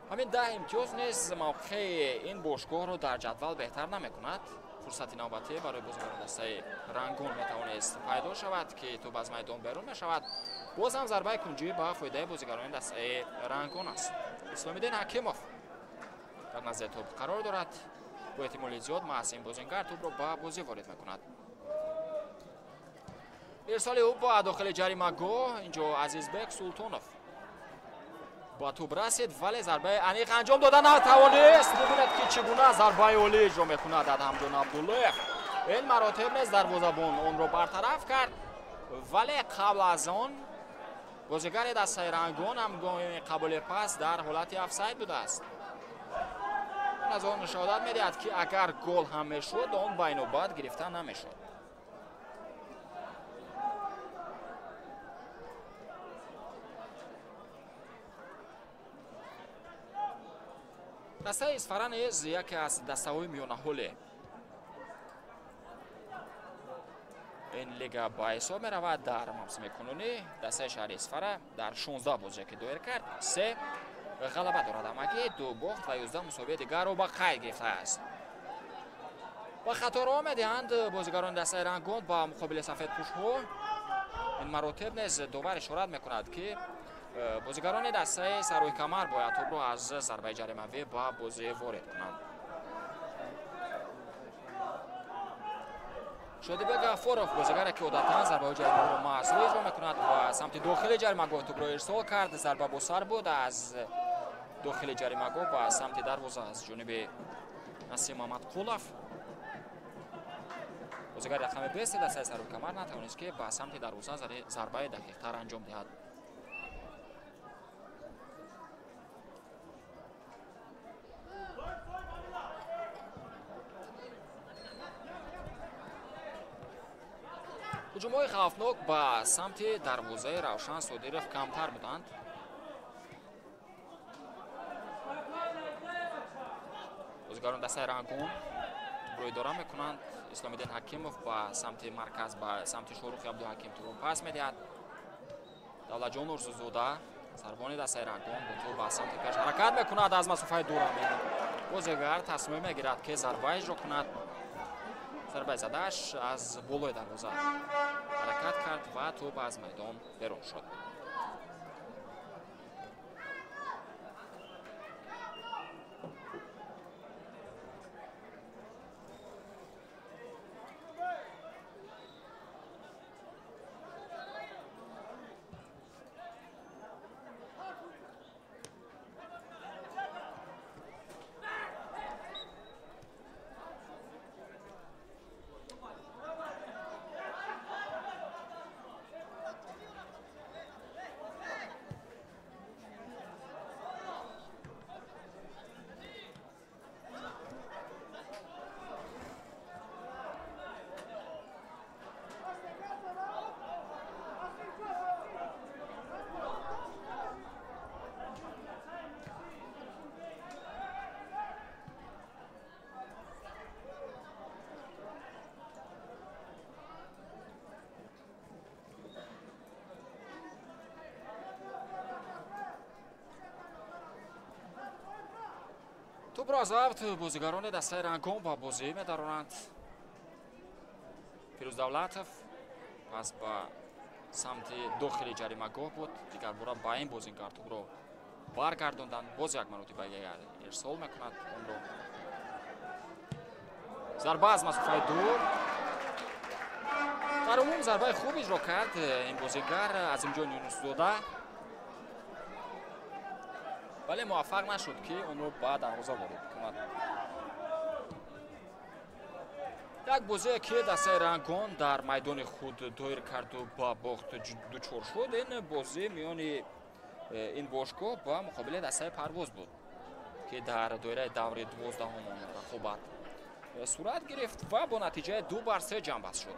Ҳамин 10 имтиёз низ мавқеи ин бошгоҳро дар ҷадвал беҳтар намекунад. Фурсати навбатӣ барои бозигарони дастаи Рангон метавонист пайдо шавад, ки тӯб аз майдон берун мешавад. Боз ҳам зарбаи кунҷӣ ба фоидаи бозигарони дастаи Рангон аст. Исломиддин Ҳакимов дар назди тӯб қарор дорад. Бо эҳтимоли зиёд маҳз ин бозингар тӯбро ба бозӣ ворид мекунад. Ирсоли ӯ ба дохили ҷаримагоҳ, инҷо Азизбек Султонов ба тӯб расид, вале зарбаи аниқ анҷом дода натавонист. Бубинед, ки чӣ гуна зарбаи олӣ иҷро мекунад Адҳамҷон Абдуллоев. Ин маротиб низ дарвозабон онро бартараф кард, вале қабл аз он бозигари дастаи Рангон ҳамгоми қабули пас дар ҳолати офсайд будааст. Аз он шаҳодат медиҳад, ки агар гол ҳам мешуд, он ба инобат гирифта намешуд. Дастаи Исфара низ яке аз дастаҳои миёнаҳоле ин лига ба ҳисоб меравад. Дар мавсими кунунӣ дастаи шаҳри Исфара дар 16 бозие ки доир кард, 3 ғалаба дорад, ҳамагӣ 2 бохт ва 11 мусовияи дигарро ба қайд гирифтааст. Ба хато роҳ медиҳанд бозигарони дастаи Рангон ба муқобили сафедпӯшҳо. Ин маротиб низ довар ишорат мекунад, ки бозигарони дастаи Сарӯи Камар бояд тӯбро аз зарбаи ҷаримавӣ ба бозӣ ворид кунанд. Шодибек Ғаффоров, бозигаре ки одатан зарбаҳои ҷаримаро маҳз иҷро мекунад, ба самти дохили ҷаримагоҳ тӯбро ирсол кард. Зарба бо сар буд аз дохили ҷаримагоҳ ба самти дарвоза аз ҷониби Насим Мамадқулов. Бозигари рақами 20 дастаи Сарӯи Камар натавонист, ки ба самти дарвоза зарбаи дақиқтар анҷом диҳад. Ҳуҷумҳои хавфнок ба самти дарвозаи Равшан Содиров камтар буданд. Бозигарони дастаи Рангон тӯбро идора мекунанд. Исломиддин Ҳакимов ба самти марказ, ба самти Шоҳрухи Абдуҳаким тӯбро пас медиҳад. Давлатҷон Урзузода, сарбони дастаи Рангон, бо тӯб ба самти пеш ҳаракат мекунад. Аз масофаи дур бозигар тасмим мегирад, ки зарба иҷро кунад. Зарбаи задааш аз болои дарвоза ҳаракат кард ва тӯб аз майдон берун шуд. Тӯбро аз авт бозигарони дастаи Рангон ба бозӣ медаронанд. Фирӯз Давлатов пас ба самти дохили ҷаримагоҳ буд. Дигарбора ба ин бозингар тӯбро баргардонданд. Боз як маротиба ирсол мекунад онро. Зарба аз масофаи дур. Дар умум зарбаи хуб иҷро кард ин бозингар Азимҷон Юнусзода, вале муваффақ нашуд, ки онро ба дарвоза ворид кунад. Як бозие, ки дастаи Рангон дар майдони худ доир карду ба бохт дучор шуд, ин бозӣ миёни ин бошгоҳ ба муқобили дастаи Парвоз буд, ки дар доираи даври 12-ум он рақобат сурат гирифт ва бо натиҷаи 2-3 ҷамъбаст шуд.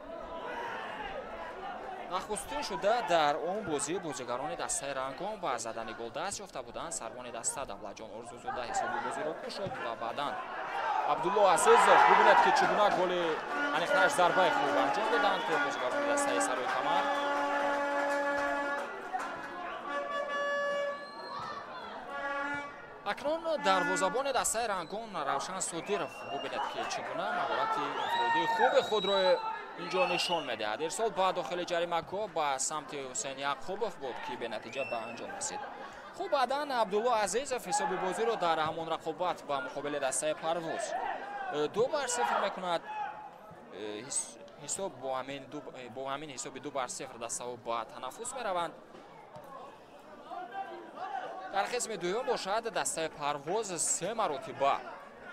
Нахустин шуда дар он бозӣ бозигарони дастаи Рангон ба задани гол даст ёфта буданд. Сарбони даста Давлатҷон Орзузода ҳисоби бозиро кушод ва баъдан Абдулло Азизов. Бубинед, ки чӣ гуна голи аниқтараш зарбаи хуб анҷом доданд бозигарони дастаи Сарои Камар. Акнун дарвозабони дастаи Рангон Равшан Содиров, бубинед, ки чӣ гуна маҳорати инфиродии хуби худро инҷо нишон медиҳад. Ирсол ба дохили ҷаримагоҳ ба самти Ҳусейн Яқубов буд, ки бенатиҷа ба анҷом расид. Хуб, баъдан Абдулло Азизов ҳисоби бозиро дар ҳамон рақобат ба муқобили дастаи Парвоз 2-0 мекунад. Ҳисоб бо ҳамин ҳисоби 2-0 дастаҳо ба танаффус мераванд. Дар қисми дуюм бошад, дастаи Парвоз се маротиба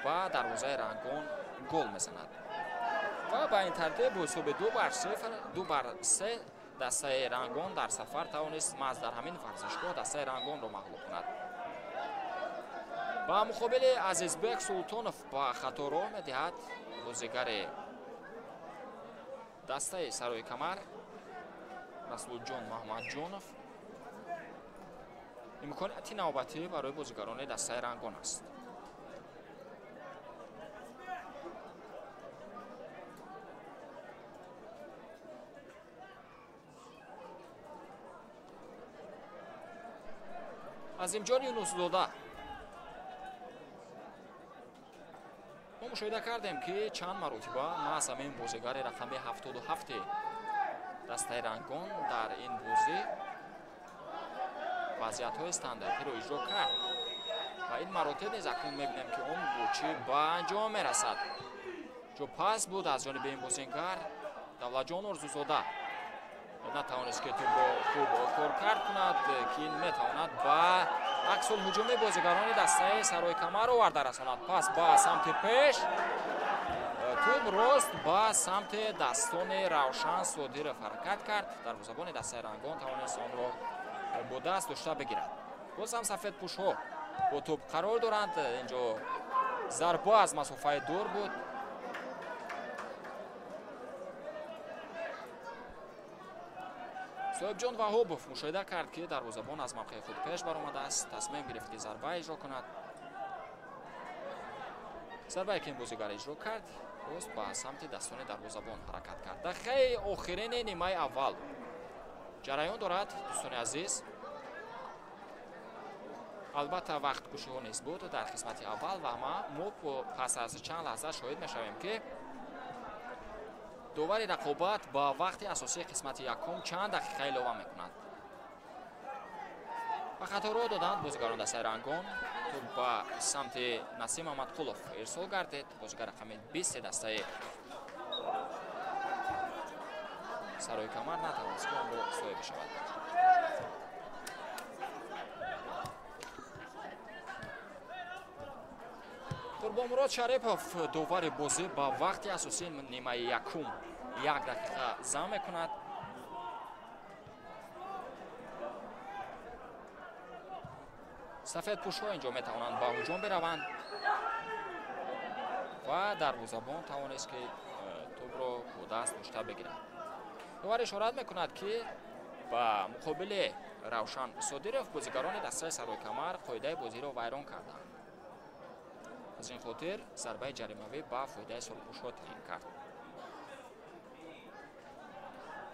ба дарвозаи Рангон гол мезанад ва ба ин тартиб бо ҳисоби 2-0, 2-3 дастаи Рангон дар сафар тавонист маҳз дар ҳамин варзишгоҳ дастаи Рангонро мағлуб кунад. Ба муқобили Азизбек Султонов ба хато роҳ медиҳад бозигари дастаи Сарои Камар Расулҷон Маҳмадҷонов. Имконияти навбатӣ барои бозигарони дастаи Рангон аст. Азимҷон Юнусзода. Мо мушоҳида кардем, ки чанд маротиба маҳз ҳамин бозигари рақами 77 дастаи Рангон дар ин бозӣ вазъиятҳои стандартиро иҷро кард ва ин маротиб низ акнун мебинем, ки он бо чӣ ба анҷом мерасад. Ҷо пас буд аз ҷониби ин бозингар Давлатҷон Орзузода натавонист, ки тӯбро хуб коркард кунад, ки ин метавонад ба аксулҳуҷуми бозигарони дастаи Сарои Камар оварда расонад. Пас ба самти пеш, тӯб рост ба самти дастони Равшан Содиров ҳаракат кард. Дарвозабони дастаи Рангон тавонист онро бо даст дошта бигирад. Боз ҳам сафедпӯшҳо бо тӯб қарор доранд. Инҷо зарба аз масофаи дур буд. Соҳибҷон Ваҳобов мушоҳида кард, ки дарвозабон аз мавқеи худ пеш баромадааст, тасмим гирифт, ки зарба иҷро кунад. Зарбае, ки ин бозигар иҷро кард, боз ба самти дастони дарвозабон ҳаракат кард. Дақиқаи охирини нимаи аввал ҷараён дорад, дӯстони азиз. Албатта, вақткушиҳо низ буд дар қисмати аввал ва мо пас аз чанд лаҳза шоҳид мешавем, ки довари рақобат ба вақти асосии қисмати якум чанд дақиқа илова мекунад. Ба хаторо доданд бозигарон дастаи Рангон. Тӯб ба самти Насим Маҳмадқулов ирсол гардид. Бозигар рақами 20 дастаи Сарои Камар натавонист, ки онро соҳиб шавад. Қурбонмурод Шарипов, довари бозӣ, ба вақти асосии нимаи якум як дақиқа зам мекунад. Сафедпӯшҳо инҷо метавонанд ба ҳуҷум бираванд ва дарвозабон тавонист, ки тӯбро бо даст дошта бигирад. Довар ишорат мекунад, ки ба муқобили Равшан Содиров бозигарони дастаи Сарои Камар қоидаи бозиро вайрон карданд. Аз ин хотир зарбаи ҷаримавӣ ба фоидаи сурхпӯшҳо таъин кард.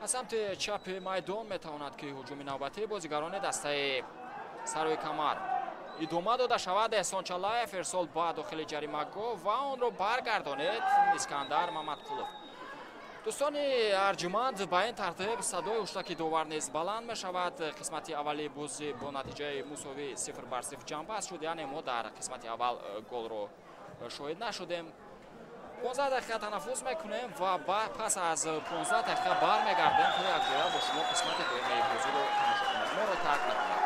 Аз самти чапи майдон метавонад, ки ҳуҷуми навбатии бозигарони дастаи Сарои Камар идома дода шавад. Эҳсон Чалаев, ирсол ба дохили ҷаримагоҳ ва онро баргардонед Искандар Мамадқулов. Дӯстони арҷуманд, ба ин тартиб садои ҳуштаки довар низ баланд мешавад. Қисмати аввали бозӣ бо натиҷаи мусовӣ 0-0 ҷамъбаст шуд, яъне мо дар қисмати аввал голро шоҳид нашудем. 15 дақиқа танаффус мекунем ва пас аз 15 дақиқа бармегардем, то якҷоя бо шумо қисмати дуюми бозиро тамошо кунем. Моро тарк накунед.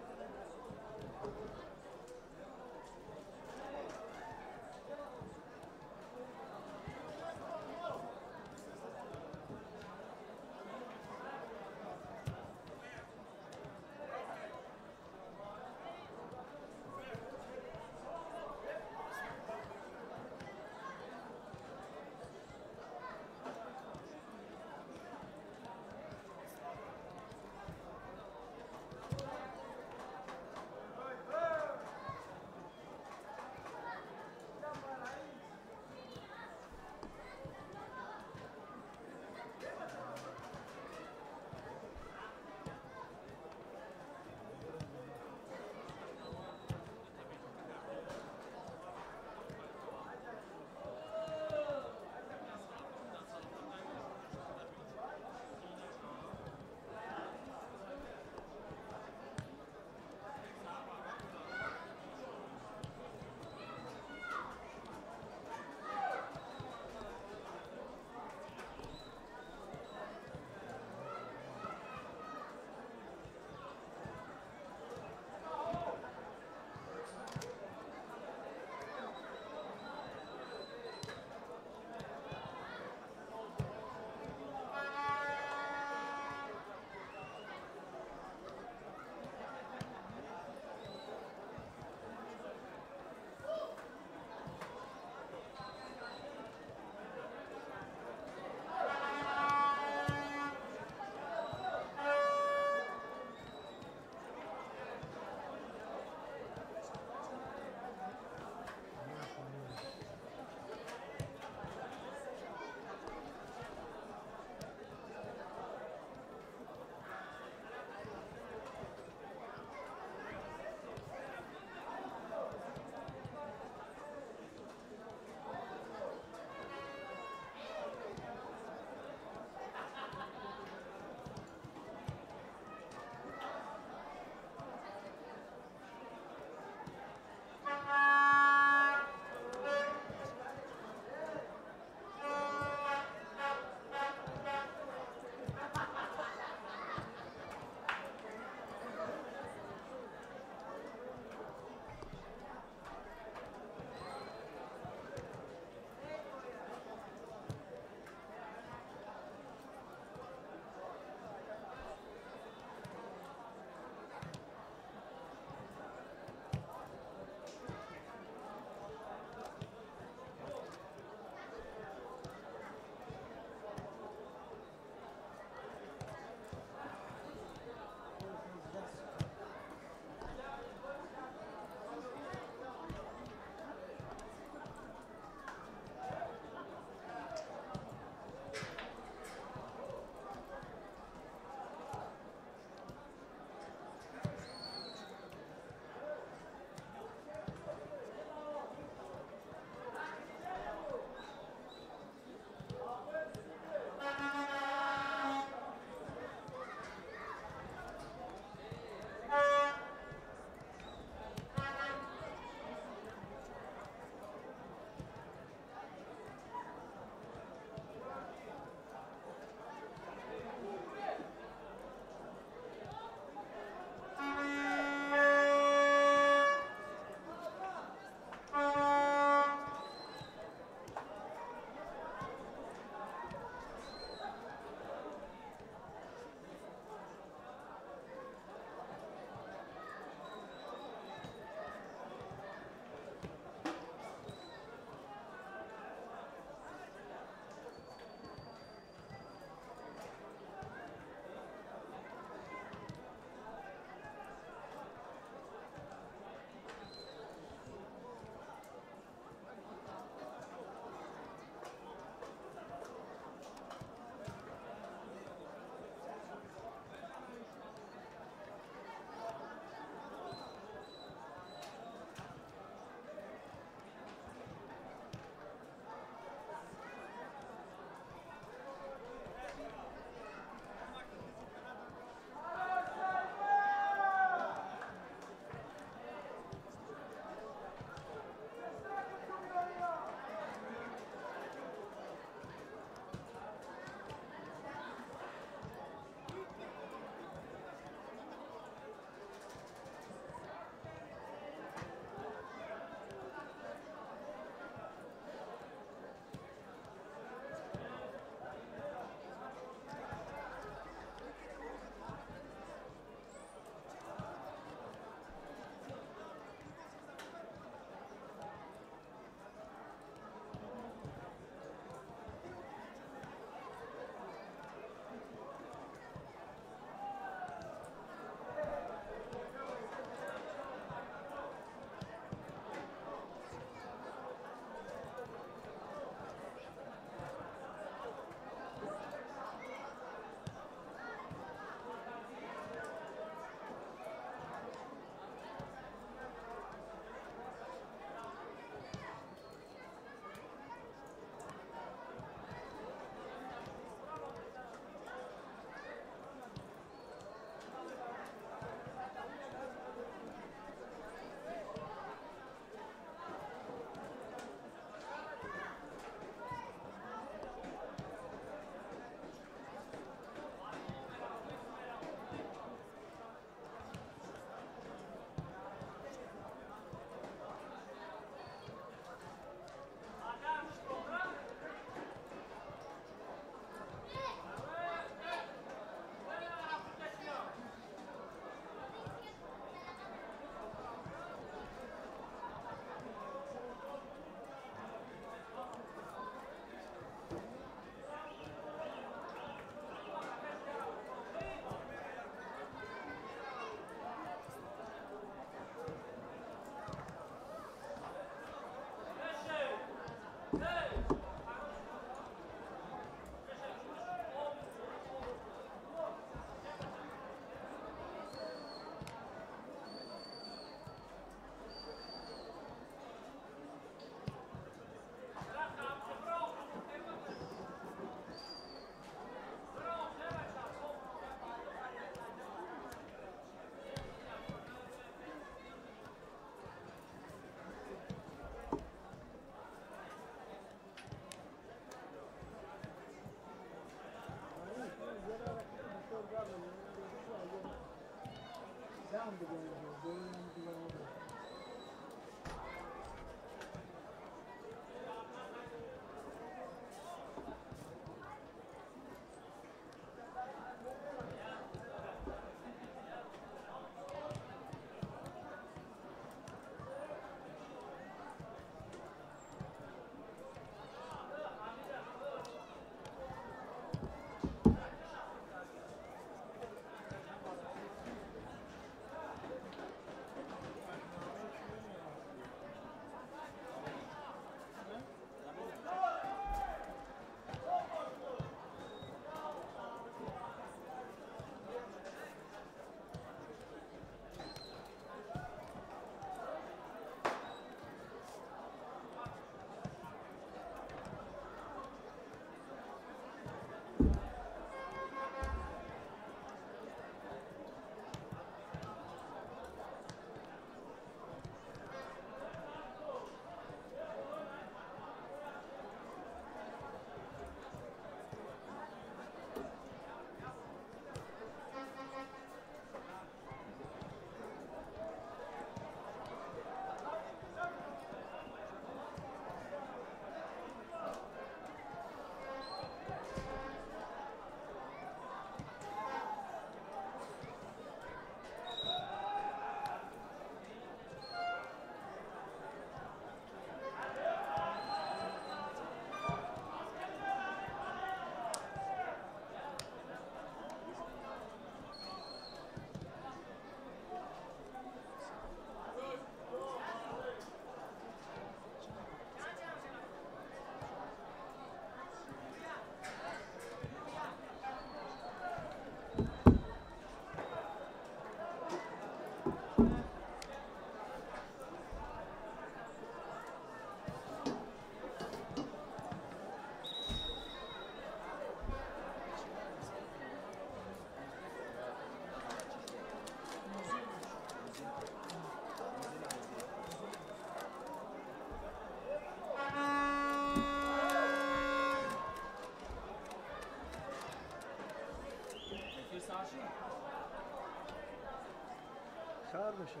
Сар меша.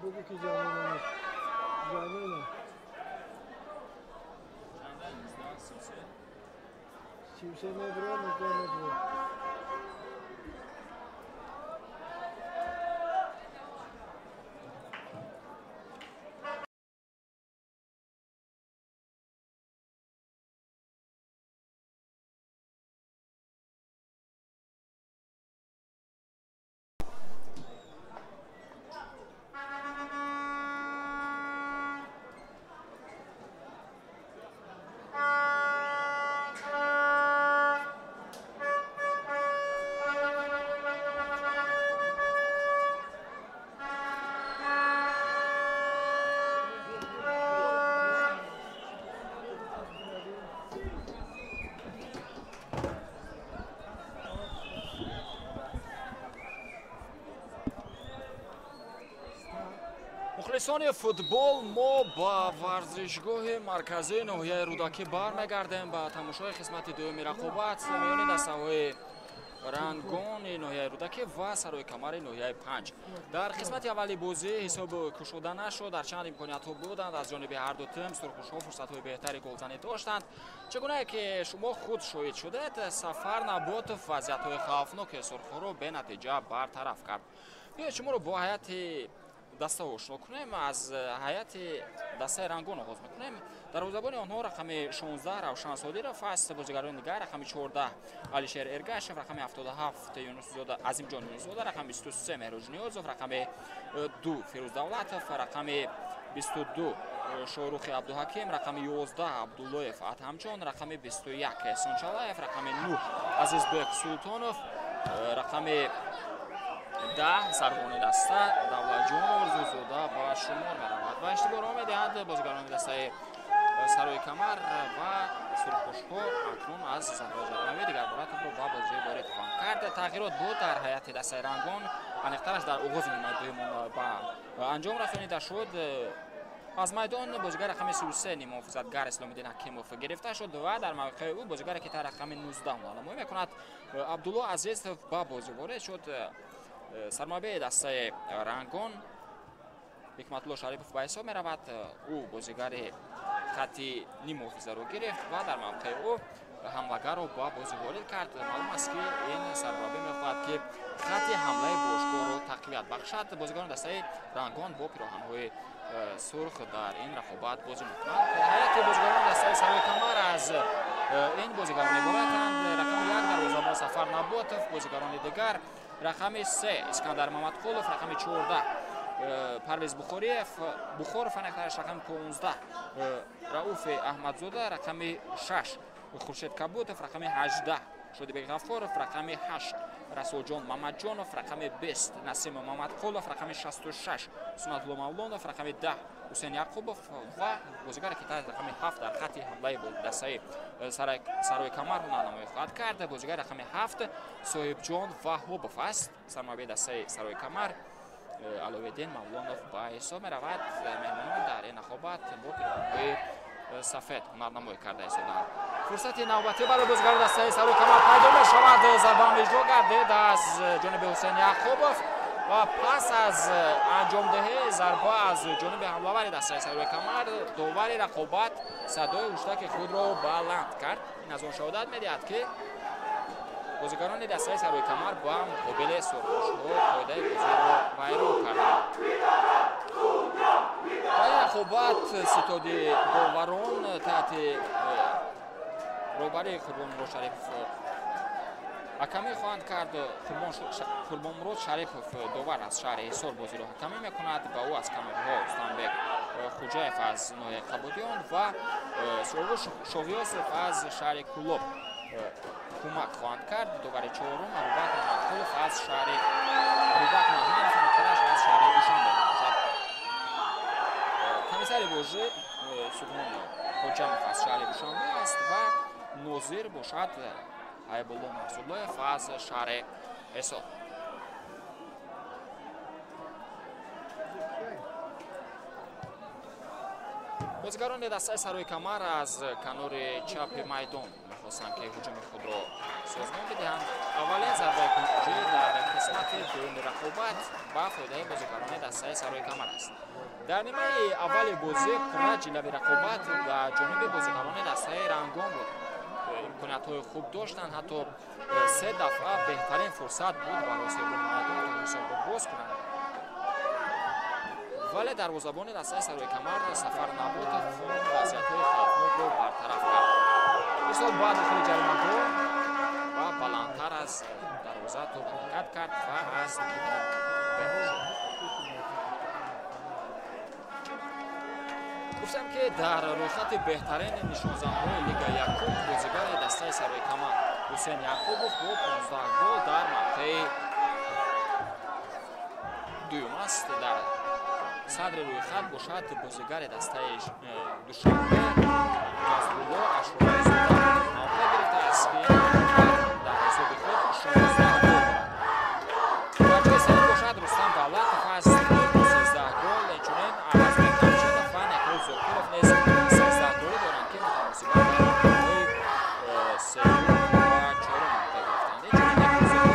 Бугу ки ҷавонон ҷавонон 33 мебурад, 19 мебурад. Мухлисони футбол, мо ба варзишгоҳи марказии ноҳияи Рӯдакӣ бармегардем ба тамошои қисмати дуюми рақобат миёни дастаҳои Рангони ноҳияи Рӯдакӣ ва Сарои Камари ноҳияи Панҷ. Дар қисмати аввали бозӣ ҳисоб кушода нашуд, ҳарчанд имкониятҳо буданд аз ҷониби ҳар ду тим, сурхпӯшҳо фурсатҳои беҳтари голзанӣ доштанд. Чӣ гунае ки шумо худ шоҳид шудед, Сафар Наботов вазъиятҳои хавфноки сурхҳоро бенатиҷа бартараф кард. Биёед шуморо бо ҳайати даста ошно кунем. Аз ҳайати дастаи Рангон оғоз мекунем. Дарвозабони онҳо рақами 16 Равшан Содиров аст, бозигарони дигар рақами 14 Алишер Эргашев, рақами 77 Юнусзода Азимҷон Юнусзода, рақами 23 Меҳроҷ Ниёзов, рақами 2 Фирӯз Давлатов, рақами 22 Шоҳрухи Абдуҳаким, рақами 11 Абдуллоев Адҳамҷон, рақами 21 Эҳсон Чалаев, рақами 9 Азизбек Султонов, рақами 10 сарбони даста Давлатҷон Орзузода ба шумор меравад ва иштибоҳро медиҳанд бозигарони дастаи Сарои Камар ва сурхпӯшҳо акнун аз зарбаи ҷаримавӣ дигарбора тӯбро ба бозӣ ворид хоҳанд кард. Тағйирот буд дар ҳайати дастаи Рангон, аниқтараш дар оғози нимаи дуюм ба анҷом расонида шуд. Аз майдон бозигар рақами 33 ниммуҳофизатгар Исломиддин Ҳакимов гирифта шуд ва дар мавқеи ӯ бозигаре ки та рақами 19 ҳунарнамоӣ мекунад Абдулло Азизов ба бозӣ ворид шуд. Сармураббии дастаи Рангон Ҳикматулло Шарипов ба ҳисоб меравад. Ӯ бозигари хатти ниммуҳофизаро гирифт ва дар мавқеи ӯ ҳамлагарро ба бозӣ ворид кард. Маълум аст, ки ин сармураббӣ мехоҳад, ки хатти ҳамлаи бошгоҳро тақвият бахшад. Бозигарони дастаи Рангон бо пироҳанҳои сурх дар ин рақобат бозӣ мекунанд. Ҳайати бозигарони дастаи Сарои Камар аз ин бозигарон иборатанд: рақами 1 дарвозабон Сафар Наботов, бозигарони дигар рақами 3 Искандар Мамадқулов, рақами 14 Парвез Бухориев, Бухоров, аниқтараш рақами 15 Рауфи Аҳмадзода, рақами 6 Хуршед Кабутов, рақами 18 Шодибек Ғаффоров, рақами 8 Расулҷон Мамадҷонов, рақами 20 Насим Мамадқулов, рақами 66 Сунатулло Мавлонов, рақами 10 Ҳусейн Яқубов ва бозигаре ки таҳти рақами 7 дар хатти ҳамлаи дастаи Сарои Камар ҳунарнамоӣ хоҳад кард, бозигари рақами 7 Соҳибҷон Ваҳобов аст. Сармураббии дастаи Сарои Камар Аловиддин Мавлонов ба ҳисоб меравад. Меҳмонон дар ин рақобат бо пироҳанҳои сафед ҳунарнамоӣ карда истоданд. Фурсати навбатӣ барои бозигари дастаи Сарои Камар пайдо мешавад. Зарбаам иҷро гардид аз ҷониби Ҳусейн Яқубов ва пас аз анҷомдиҳии зарба аз ҷониби ҳамлавари дастаи Сарои Камар довари рақобат садои ҳуштаки худро баланд кард. Ин аз он шаҳодат медиҳад, ки бозигарони дастаи Сарои Камар ба муқобили сурхпӯшҳо қоидаи бозиро вайрон карданд. Дар ин рақобат ситоди доварон таҳти роҳбарии Қурбонмурод Шарипов ҳакамӣ хоҳанд кард. Қурбонмурод Шарипов довар аз шаҳри Ҳисор бозиро ҳакамӣ мекунад. Ба ӯ аз камерҳо Рустамбек Хуҷаев аз ноҳияи Қабудиён ва Сиёвуш Шоҳиёсов аз шаҳри Кӯлоб кӯмак хоҳанд кард. Довари чорум Абубакр Мамадқулов аз шаҳри Абубакр Маҳмадов муқарраш аз шаҳри Душанбе мебошад. Комиссари бозӣ Субҳон Хоҷамов аз шаҳри Душанбе аст ва нозир бошад Ҳайбулло Мақсудлоев аз шаҳри Ҳисор. Бозигарони дастаи Сарои Камар аз канори чапи майдон мехостанд, ки ҳуҷуми худро созмон бидиҳанд. Аввалин зарбаи кунҷӣ дар қисмати дуюми рақобат ба фоидаи бозигарони дастаи Сарои Камар аст. Дар нимаи аввали бозӣ пурра ҷилави рақобат ба ҷониби бозигарони дастаи Рангон буд. Имкониятҳои хуб доштанд, ҳатто се дафъа беҳтарин фурсат буд барои соҳибони майдон то ҳисобро боз кунанд, вале дарвозабони дастаи Сарои Камар Сафар Наботов вазъиятҳои хавфнокро бартараф кард. Мисол ба дохили ҷаримагоҳ ва баландтар аз дарвоза тӯб ҳаракат кард ва аз берун шуд. Гуфтам, ки дар рӯйхати беҳтарин нишонзанҳои Лига якум бозигари дастаи Сарои Камар Ҳусейн Яқубов бо 15 гол дар мавқеи дуюм аст. Дар садри рӯйхат бошад бозигари дастаи Душанбе Насрулло Ашурализода мавқеъ гирифтааст, ки дар ҳисоби худ 16 гол дорад. Дар ҷои сеюм бошад Рустам Давлатов аст бо 13 гол. Инчунин Авазбек Камчинов ва Некрӯз Зокиров низ 13 голӣ доранд, ки мутаносибан дар мавқеъҳои сеюм ва чорум мавқеъ гирифтанд. Инчунин Некрӯз Зокиров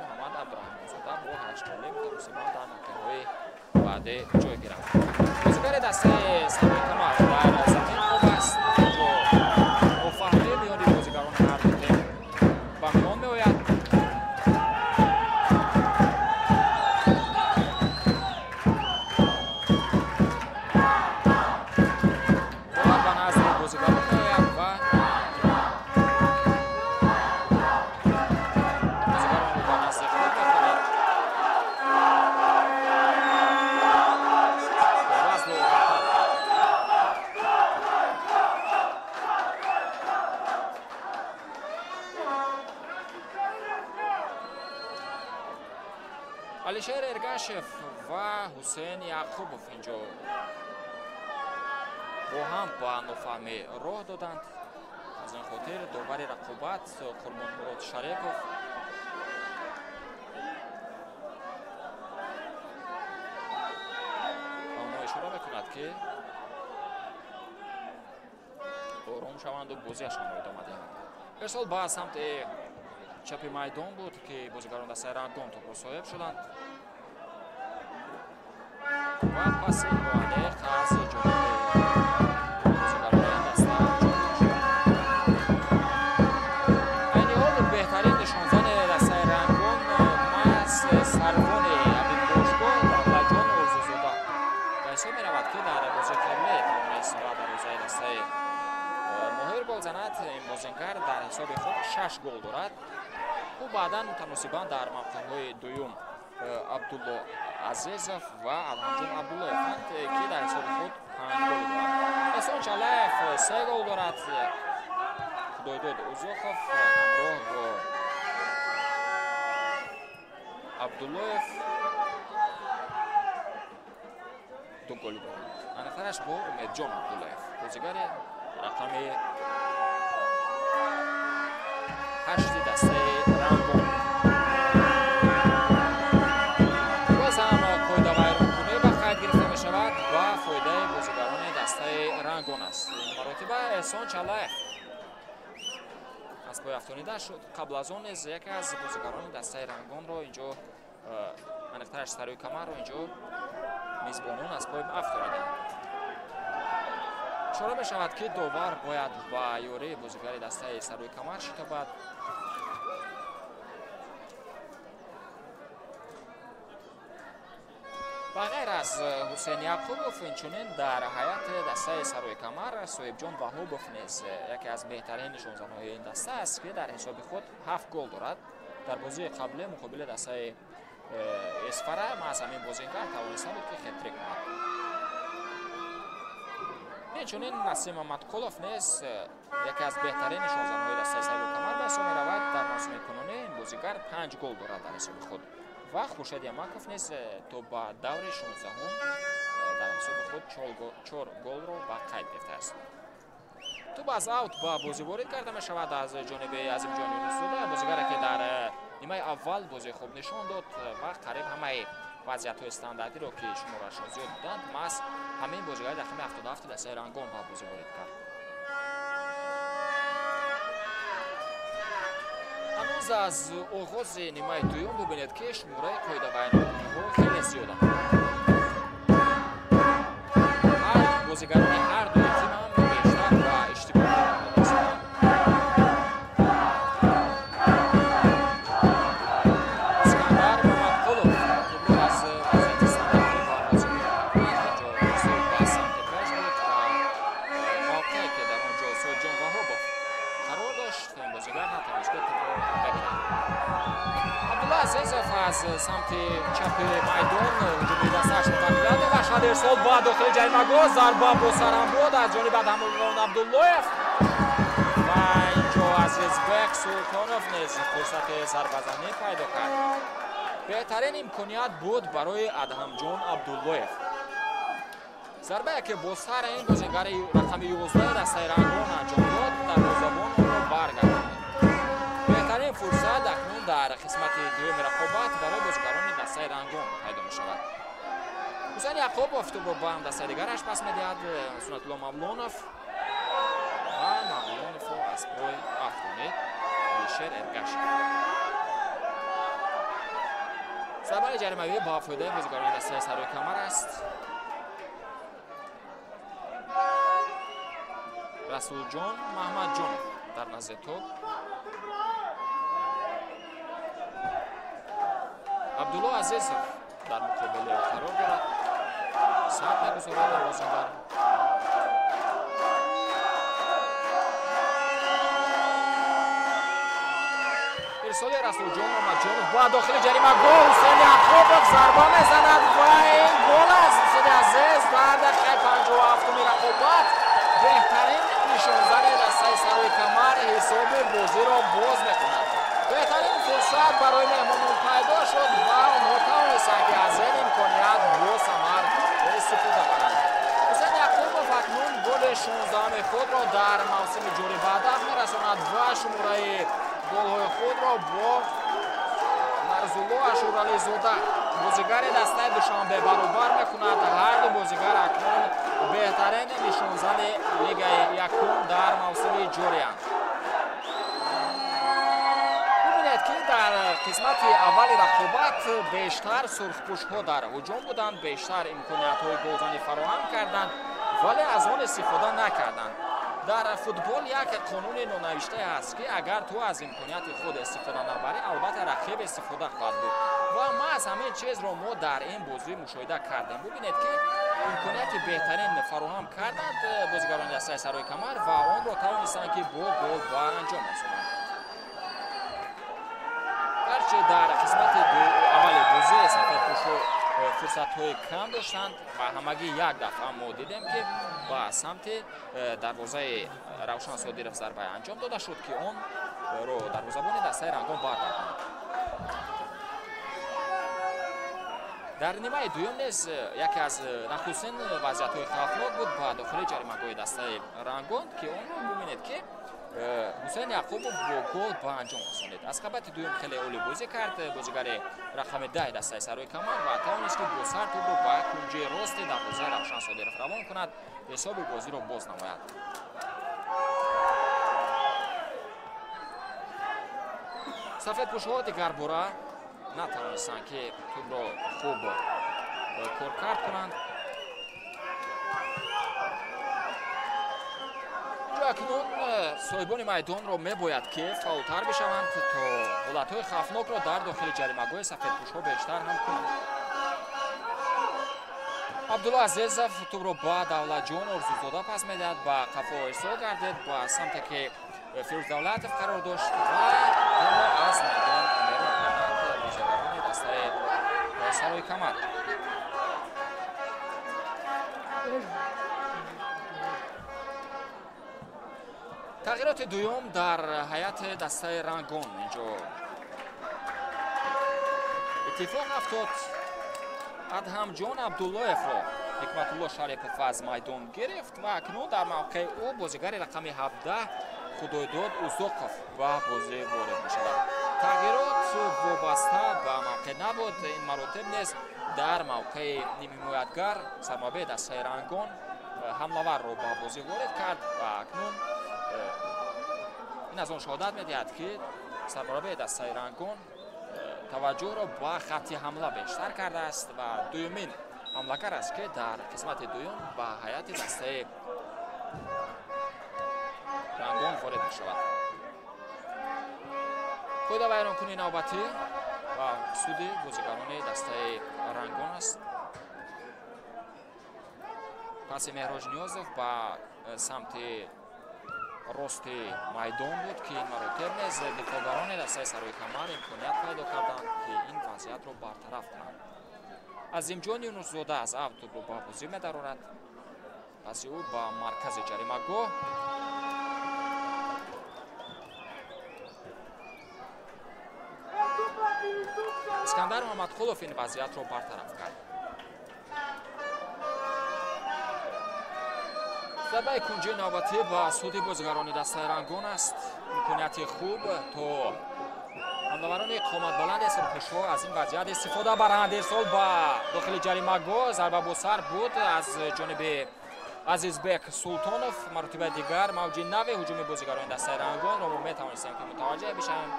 Муҳаммад Абдураҳмонзода бо 8 голе мутаносибан дар мавқеъҳои баъдӣ ҷой гиранд. Бозигари дастаи Сарвои Камар дар замин хоб аст. Инҷо нофаҳмӣ миёни бозигарони ҳар ду тим ба миён меояд. Довар ба назди бозигарон меояд ва бозигаронро ба назди худ мехонад. Вазлу Алишер Эргашев ва Ҳусейн Яқубов инҷо бо ҳам ба нофаҳмӣ роҳ доданд. Аз ин хотир довари рақобат Қурбонмурод Шарипов ба онҳо ишора мекунад, ки ором шаванду бозиашонро идома диҳанд. Ирсол ба самти чапи майдон буд, ки бозигарон дастаи Рангон тӯпро соҳиб шуданд ва паси ноаниқ аз ҷониби бозигарони ин даста анҷом шуд. Айни ҳол беҳтарин нишонзани дастаи Рангон маҳз сарвони ҳамин бошгоҳ Давлатҷон Орзузода ба ҳисоб меравад, ки дар бозии қаблӣ тавонист ба дарвозаи дастаи Моҳир гол занад. Ин бозингар дар ҳисоби худ 6 гол дорад. Ӯ баъдан мутаносибан дар мавқеъҳои дуюм Абдулло Азизов ва Адҳамҷон Абдуллоеванд, ки дар ҳисоби худ 5 гол доранд. Эҳсон Чалаев 3 гол дорад. Худойдод Узохов ҳамроҳ бо Абдуллоев 2 гол доранд. Аниқтараш бо Умедҷон Абдуллоев, бозигари рақами 8 дастаи Рангон. Боз ҳам қоидавайронкунӣ ба қайд гирифта мешавад ва фоидаи бозигарони дастаи Рангон аст. Ин маротиба Эҳсон Чалаев аз пой афтонида шуд. Қабл аз он низ яке аз бозигарони дастаи Рангонро инҷо, аниқтараш Сарӯи Камарро инҷо мизбонон аз пой афтониданд. Ишора мешавад, ки довар бояд ба ёрии бозигари дастаи Сарӯи Камар шитобад. Ба ғайр аз Ҳусейн Яқубов, инчунин дар ҳайати дастаи Сарӯи Камар Соҳибҷон Ваҳобов низ яке аз беҳтарин нишонзанҳои ин даста аст, ки дар ҳисоби худ 7 гол дорад. Дар бозии қаблӣ муқобили дастаи Эсфара маҳз ҳамин бозингар тавониста буд, ки хет-трик кунад. Инчунин Насим Мамадқулов низ яке аз беҳтарин нишонзанҳои дастаи Сарӯи Камар ба ҳисоб меравад. Дар мавсими кунунӣ ин бозигар 5 гол дорад дар ҳисоби худ ва Хуршед Ямаков низ то ба даври 16-ум дар ҳисоби худ 4 голро ба қайд гирифтааст. Тӯб аз аут ба бозӣ ворид карда мешавад аз ҷониби Азимҷон Юнусзода, бозигаре ки дар нимаи аввал бозии хуб нишон дод ва қариб ҳамаи вазъиятҳои стандартиро, ки шуморашон зиёд буданд, маҳз ҳамин бозигари рақами 77 дастаи Рангон ба бозӣ ворид кард. Ҳанӯз аз оғози нимаи дуюм бубинед, ки шумораи қоидавайронкуниҳо хеле зиёданд. Ҳар бозигарони ҳар дуи тим ҳам бештар ба иштибоҳ мерасанд. Искандар Мамадқулов тӯбро аз вазъияти стандартӣ ба бозӣ ворид кард. Инҷо ирсол ба самти пеш буд ва мавқее ки дар он ҷо Соҳибҷон Ваҳобов қарор дошт, ин бозигар натавонист, ки тӯбро бигирад. Абдулла Азизов аз самти чапи майдон ҳуҷуми дастаашро тақвият мебахшад. Ирсол ба дохили ҷаримагоҳ, зарба бо сарам буд аз ҷониби Адҳамҷон Абдуллоев ва инҷо Азизбек Султонов низ фурсати зарбазанӣ пайдо кард. Беҳтарин имконият буд барои Адҳамҷон Абдуллоев. Зарбае ки бо сар ин бозигари рақами 11 дастаи Рангон анҷом дод, дарвозабон онро баргардонид. Беҳтарин фурсат акнун дар қисмати дуюми рақобат барои бозигарони дастаи Рангон пайдо мешавад. Ҳусайн Яқубов тӯбро ба ҳамдастаи дигараш пас медиҳад. Сунатулло Мавлонов ва Мавлоновро аз пой афтонид Алишер Эргашев. Зарбаи ҷаримавӣ ба фоидаи бозигарони дастаи Сарои Камар аст. Расулҷон Маҳмадҷонов дар назди топ. Абдулло Азизов дар муқобили ӯ қарор дорад. Сар мегузорад дарвозагар. Ирсоли Расулҷон Мамаджонов ба дохили ҷаримагоҳ. Ҳусейн Яқубов зарба мезанад ва ин гол аст. Дӯстони азиз, дар дақиқаи 57-уми рақобат беҳтарин нишонзани дастаи Сарои Камар ҳисоби бозиро боз мекунад. Беҳтарин фурсат барои меҳмонон пайдо шуд ва онҳо тавонистанд, ки аз ин имконият бо самар истифода баранд. Ҳусейн Яқубов акнун голи 16-уми худро дар мавсими ҷорӣ ба ҳадаф мерасонад ва шумораи голҳои худро бо Нарзулло Ашурализода, бозигари дастаи Душанбе, баробар мекунад. Ҳар ду бозигар акнун беҳтарин нишонзани лигаи якум дар мавсими ҷорианд. Бубинед, ки дар қисмати аввали рақобат бештар сурхпӯшҳо дар ҳуҷум буданд, бештар имкониятҳои голзанӣ фароҳам карданд, вале аз он истифода накарданд. Дар футбол як қонуни нонавиштае ҳаст, ки агар ту аз имконияти худ истифода набарӣ, албатта рақиб истифода хоҳад буд. Ва маҳз ҳамин чизро мо дар ин бозӣ мушоҳида кардем. Бубинед, ки имконияти беҳтарин фароҳам карданд бозигарони дастаи Сарои Камар ва онро тавонистанд, ки бо гол ба анҷом расонанд. Гарчи дар қисмати аввали бозӣ сафедпӯшҳо фурсатҳои кам доштанд ва ҳамагӣ як дафъа мо дидем, ки ба самти дарвозаи Равшан Содиров зарбае анҷом дода шуд, ки онро дарвозабони дастаи Рангон баргардонд. Дар нимаи дуюм низ яке аз нахустин вазъиятҳои хавфнок буд ба дохили ҷаримагоҳи дастаи Рангон, ки онро бубинед, ки Ҳусейн Яқубов бо гол ба анҷом расонид. Аз қабати дуюм хеле олӣ бозӣ кард бозигари рақами 10 дастаи Сарои Камар ва тавонист, ки бо сар тӯбро ба кунҷи рости дарвозаи Равшан Содиров равон кунад, ҳисоби бозиро боз намояд. Сафедпӯшҳо дигарбора натавонистанд, ки тӯбро хуб коркард кунанд. Акнун соҳибони майдонро мебояд, ки фаъолтар бишаванд, то ҳолатҳои хавфнокро дар дохили ҷаримагоҳи сафедпӯшҳо бештар ҳам кунанд. Абдулло Азизов тӯбро ба Давлатҷон Орзузода пас медиҳад, ба қафо ирсол гардид ба самте ки Фирӯз Давлатов қарор дошт ва тӯбро аз майдон берун карданд бозигарони дастаи Сарои Камар. Тағйироти дуюм дар ҳайати дастаи Рангон инҷо иттифоқ афтод. Адҳамҷон Абдуллоевро Ҳикматулло Шарипов аз майдон гирифт ва акнун дар мавқеи ӯ бозигари рақами 17 Худойдод Узоқов ба бозӣ ворид мешавад. Тағйирот вобаста ба мавқеъ набуд. Ин маротиб низ дар мавқеи нимҳимоятгар сармураббии дастаи Рангон ҳамлаварро ба бозӣ ворид кард ва акнун ин аз он шаҳодат медиҳад, ки сармураббии дастаи Рангон таваҷҷӯҳро ба хатти ҳамла бештар кардааст ва дуюмин ҳамлагар аст, ки дар қисмати дуюм ба ҳайати дастаи Рангон ворид мешавад. Қоида вайронкунии навбатӣ ва суди бозигарони дастаи Рангон аст. Паси Меҳроҷ Ниёзов ба самти рости майдон буд, ки ин маротиб низ дифоъгарони дастаи Сарои Камар имконият пайдо карданд, ки ин вазъиятро бартараф кунанд. Азимҷон Юнусзода аз авт тӯбро ба бозӣ медарорад. Паси ӯ ба маркази ҷаримагоҳ. Искандар Муҳаммадқулов ин вазъиятро бартараф кард. Зарбаи кунҷии навбатӣ ба суди бозигарони дастаи Рангон аст. Имконияти хуб то ҳамлаварони қоматбаланди сурхпӯшҳо аз ин вазъият истифода баранд. Ирсол ба дохили ҷаримагоҳ, зарба бо сар буд аз ҷониби Азизбек Султонов. Маротибаи дигар мавҷи нави ҳуҷуми бозигарони дастаи Рангонро мо метавонистем, ки мутаваҷҷеҳ бишавем.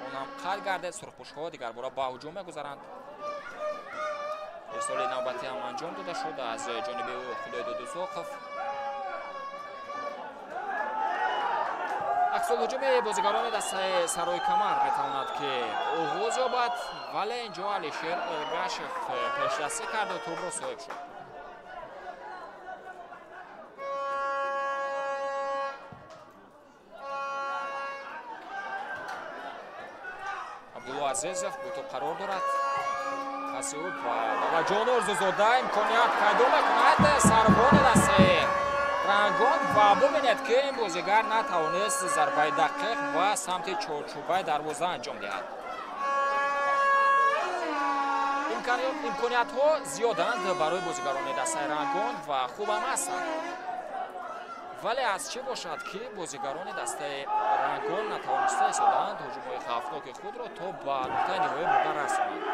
Он ҳам қатъ гардид. Сурхпӯшҳо дигарбора ба ҳуҷум мегузаранд. Ирсоли навбатӣ ҳам анҷом дода шуд аз ҷониби Худои Дудузоқов. Аксул ҳуҷуми бозигарони дастаи Сарои Камар метавонад ки оғоз ёбад, вале инҷо Алишер Эргашев пешдастӣ карду тӯбро соҳиб шуд. Абдулло Азизов бо тӯб қарор дорад. Паси ӯ ба Давлатҷон Орзузода имконият пайдо мекунад сарбони дастаи Рангон ва бубинед ки ин бозигар натавонист зарбаи дақиқ ба самти чорчӯбаи дарвоза анҷом диҳад. Имкониятҳо зиёданд барои бозигарони дастаи Рангон ва хубам ҳастанд. Вале аз чӣ бошад ки бозигарони дастаи Рангон натавониста истодаанд ҳуҷумҳои хавфноки худро то ба нуқтаи ниҳоӣ бурда расонанд.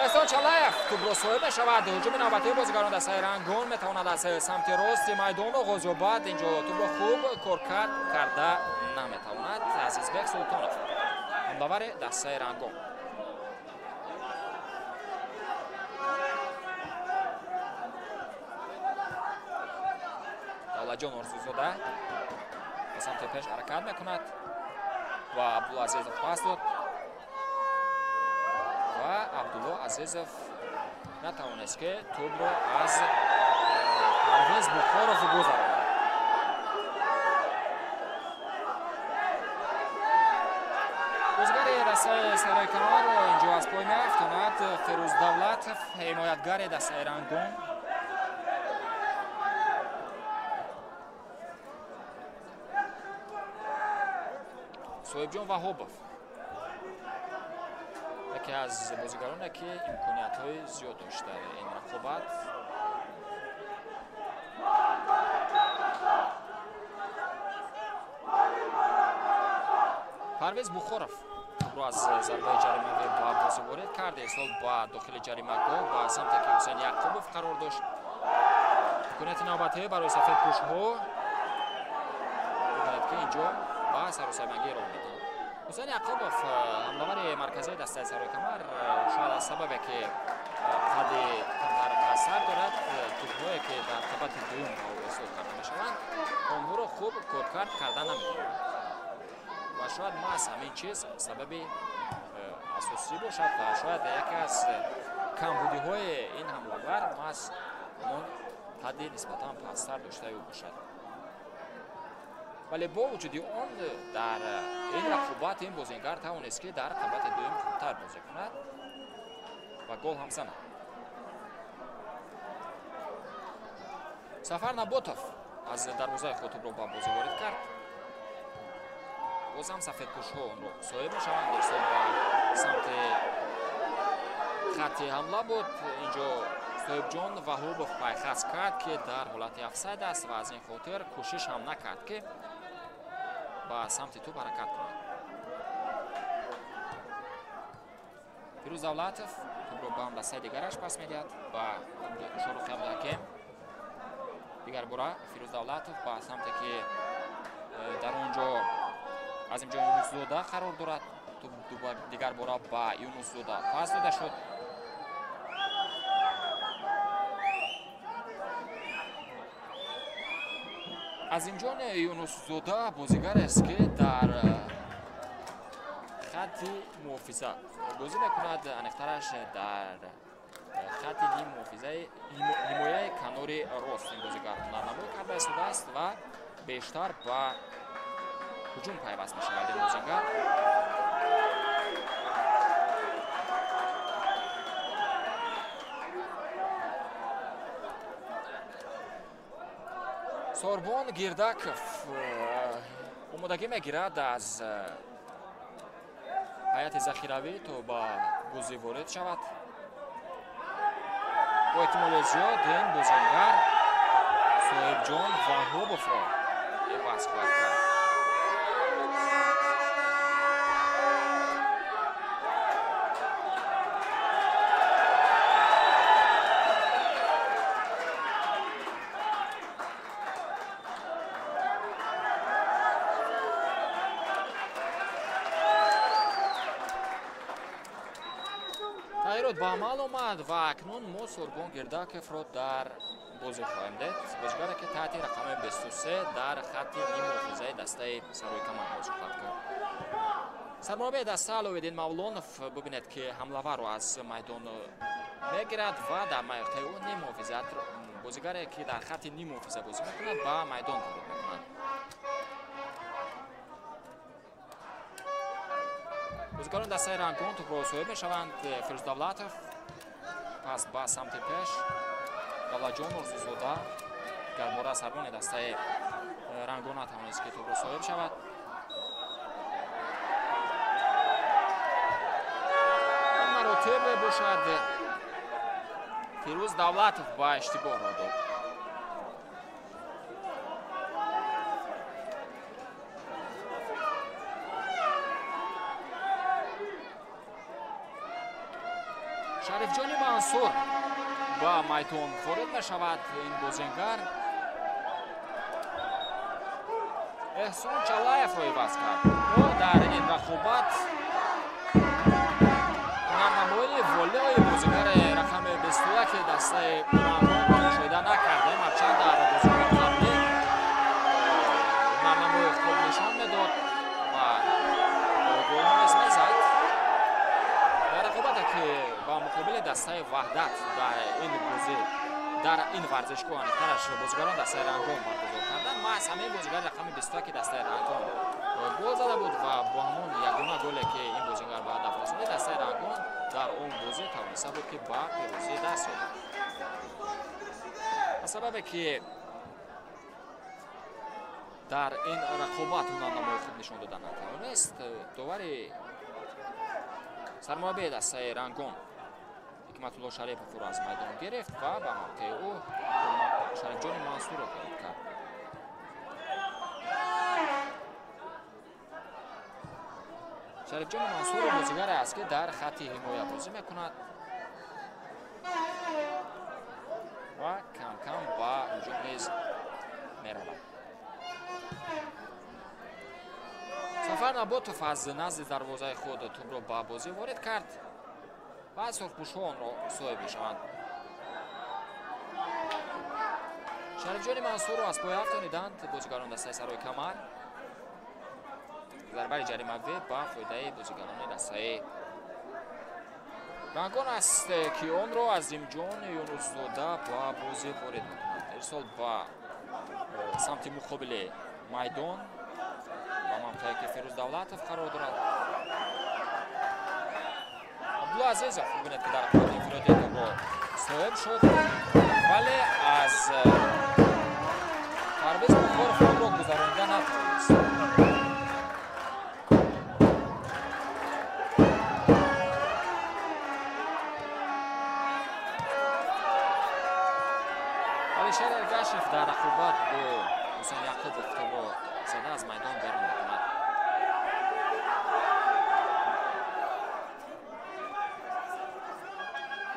Эҳсон Чалаев тӯбро соҳиб мешавад. Ҳуҷуми навбатии бозигарон дастаи Рангон метавонад аз самти рости майдон оғоз ёбад. Инҷо тӯбро хуб коркард карда наметавонад Азизбек Султонов, ҳамлавари дастаи Рангон. Давлатҷон Орзузода ба самти пеш ҳаракат мекунад ва Абдулло Азизов пас дод ва Абдулло Азизов натавонист ки тӯбро аз Парвез Бухоров гузаронад. Бозигари дастаи Сарои Камар инҷо аз пой меафтонад. Ферӯз Давлатов, ҳимоятгари дастаи Рангон. Соҳибҷон Ваҳобов яке аз бозигароне ки имкониятҳои зиёд дошт дар ин рақобат. Парвез Бухоров тӯбро аз зарбаи ҷаримавӣ ба бозӣ ворид кард. Ирсол ба дохили ҷаримагоҳ ба самте ки Ҳусайн Яқубов қарор дошт. Имконияти навбатӣ барои сафедпӯшҳо. Бубинед ки инҷо ба саросаймагӣ роҳ медиҳанд. Ҳусайн Яқубов, ҳамлавари марказии дастаи Сарои Камар, шояд аз сабабе ки қадди камтар пасттар дорад, тӯбҳое ки дар қабати дуюм ба ӯ ирсол карда мешаванд, онҳоро хуб коркард карда наметавонад. Ва шояд маҳз ҳамин чиз сабаби асосӣ бошад ва шояд яке аз камбудиҳои ин ҳамлавар маҳз ҳамон қадди нисбатан пасттар доштаи ӯ бошад. Вале бо вуҷуди он дар ин рақобат ин бозингар тавонист ки дар қабати дуюм хубтар бозӣ кунад ва гол ҳам занад. Сафар Наботов аз дарвозаи худ тӯбро ба бозӣ ворид кард. Боз ҳам сафедпӯшҳо онро соҳиб мешаванд. Ирсол ба самти хатти ҳамла буд. Инҷо Соҳибҷон Ваҳобов пайхас кард ки дар ҳолати офсайд аст ва аз ин хотир кӯшиш ҳам накард ки ба самти тӯб ҳаракат кунад. Фирӯз Давлатов тӯбро ба ҳамдастаи дигараш пас медиҳад ба Шоҳрухи Абдуҳаким. Дигар бора Фирӯз Давлатов ба самте ки дар он ҷо Азимҷон Юнусзода қарор дорад, тӯб дигар бора ба Юнусзода пас дода шуд. Азимҷон Юнусзода бозигарест ки дар хатти муҳофиза бозӣ мекунад, аниқтараш дар хатти ниммуҳофизаи ҳимояи канори рост ин бозигар ҳунарнамоӣ карда истодааст ва бештар ба ҳуҷум пайваст мешавад ин бозингар. Сорбон Гирдаков омодагӣ мегирад аз ҳайати захиравӣ то ба бозӣ ворид шавад. Бо эҳтимоли зиёд ин бозингар Соҳибҷон Ваҳобовро иваз хоҳад кард. ба амал омад ва акнун мо Сурбон Гирдаковро дар бозӣ хоҳем дид. Бозигаре ки таҳти рақами 23 дар хатти ниммуҳофизаи дастаи Сарои Камар бозӣ хоҳад кард. Сармураббии даста Аловиддин Мавлонов бубинед ки ҳамлаварро аз майдон мегирад ва дар мавқеи ӯ ниммуҳофизат бозигаре ки дар хатти ниммуҳофиза бозӣ мекунад ба майдон ворид мекунад. Бозигарони дастаи Рангон тӯбро соҳиб мешаванд. Фирӯз Давлатов пас ба самти пеш, Давлатҷон Орзузода гарбора сарбони дастаи Рангон натавонист ки тӯбро соҳиб шавад. Маротиб бошад Фирӯз Давлатов ба иштибоҳ роҳ дод. Шарифҷони Мансур ба майдон ворид мешавад. Ин бозингар Эҳсон Чалаевро иваз кард. Ӯ дар ин рақобат ҳунарнамоии волеи бозигари рақами 21 дастаи Рангонро мушоҳида накардем, ҳарчанд дар бозиҳои қаблӣ ҳунарнамоии хуб нишон медод ва голҳо низ мезад. Дар рақобате ки ба муқобили дастаи Ваҳдат дар ин бозӣ дар ин варзишгоҳ аниқтараш бозигарон дастаи Рангон баргузор карданд, маҳз ҳамин бозигари рақами 21 дастаи Рангон гол зада буд ва бо ҳамон ягона голе ки ин бозингар ба ҳадаф расонид, дастаи Рангон дар он бозӣ тавониста буд ки ба пирӯзӣ даст ёбад. Аз сабабе ки дар ин рақобат ҳунарнамои хуб нишон дода натавонист, довари сармураббии дастаи Рангон Ҳикматулло Шариповро аз майдон гирифт ва ба мавқеи ӯ Шарифҷони Мансурро ворид кард. Шарифҷони Мансуров бозигаре аст ки дар хатти ҳимоя бозӣ мекунад ва кам-кам ба ҳуҷум низ меравад. Сафар Наботов аз назди дарвозаи худ тӯбро ба бозӣ ворид кард ва сурхпӯшҳо онро соҳиб мешаванд. Шарифҷони Мансурро аз пои афтониданд бозигарони дастаи Сарои Камар. Зарбаи ҷаримавӣ ба фоидаи бозигарони дастаи Рангон аст ки онро Азимҷон Юнусзода ба бозӣ ворид мекунад. Ирсол ба самти муқобили майдон ба мавқее ки Фирӯз Давлатов қарор дорад. Абдулло Азизов бубинед ки дар рақобати инфиродӣ тӯбро соҳиб шуд, вале аз Парвиз Бухоров онро гузаронида натавонист. Алишер Эргашев дар рақобат бо Ҳусайн Яқубов тӯбро зада аз майдон берун мекунад.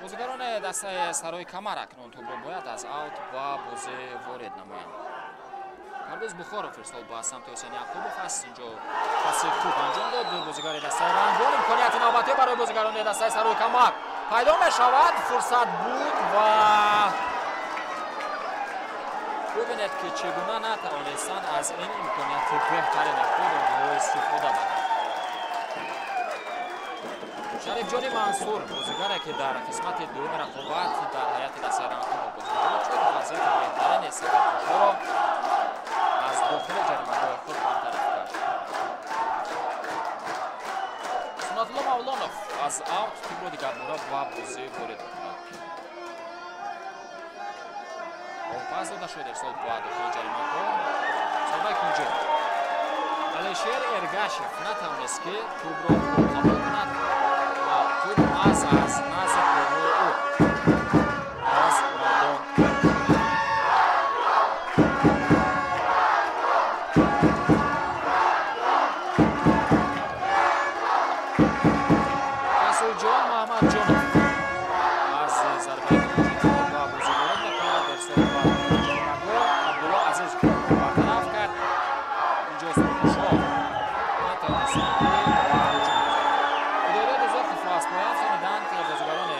Бозигарони дастаи Сарои Камар акнун тӯбро бояд аз аут ба бозӣ ворид намоянд. Парвиз Бухоров ирсол ба самти Ҳусайн Яқубов аст. Инҷо паси хуб анҷом дод бозигари дастаи Рангон. Имконияти навбатӣ барои бозигарони дастаи Сарои Камар пайдо мешавад. Фурсат буд ва бубинед ки чӣ гуна натавонистанд аз ин имконияти беҳтарини худ онҳо истифода баранд. Шарифҷони Мансур бозигаре ки дар қисмати дуюми рақобат дар ҳайати дастаи Рангон бозӣ шуд, вазъияти беҳтарини сафарпӯшҳоро аз дохили ҷаримагоҳи худ бартараф кард. Сунатулло Мавлонов аз аут тӯбро дигарбора ба бозӣ ворид мекунад. Пас дода шуд ирсол ба дохили ҷаримагоҳ. Зарбаи кунҷӣ. Алишер Эргашев натавонист ки тӯбро хуб қабул кунад ва тӯб аз назди пойҳои ӯ аз майдон. Расулҷон Маҳмадҷонов аз зарбаи кунҷӣ тӯбро ба бозӣ ворид мекунад. Ирсол ба ҷаримагоҳ. Абдулло Азизов бартараф кард. Инҷо сурхпӯшҳо натавонистанд ки ба ҳуҷум гузаранд. Худойдод Узоқовро аз пои афтониданд бозигарони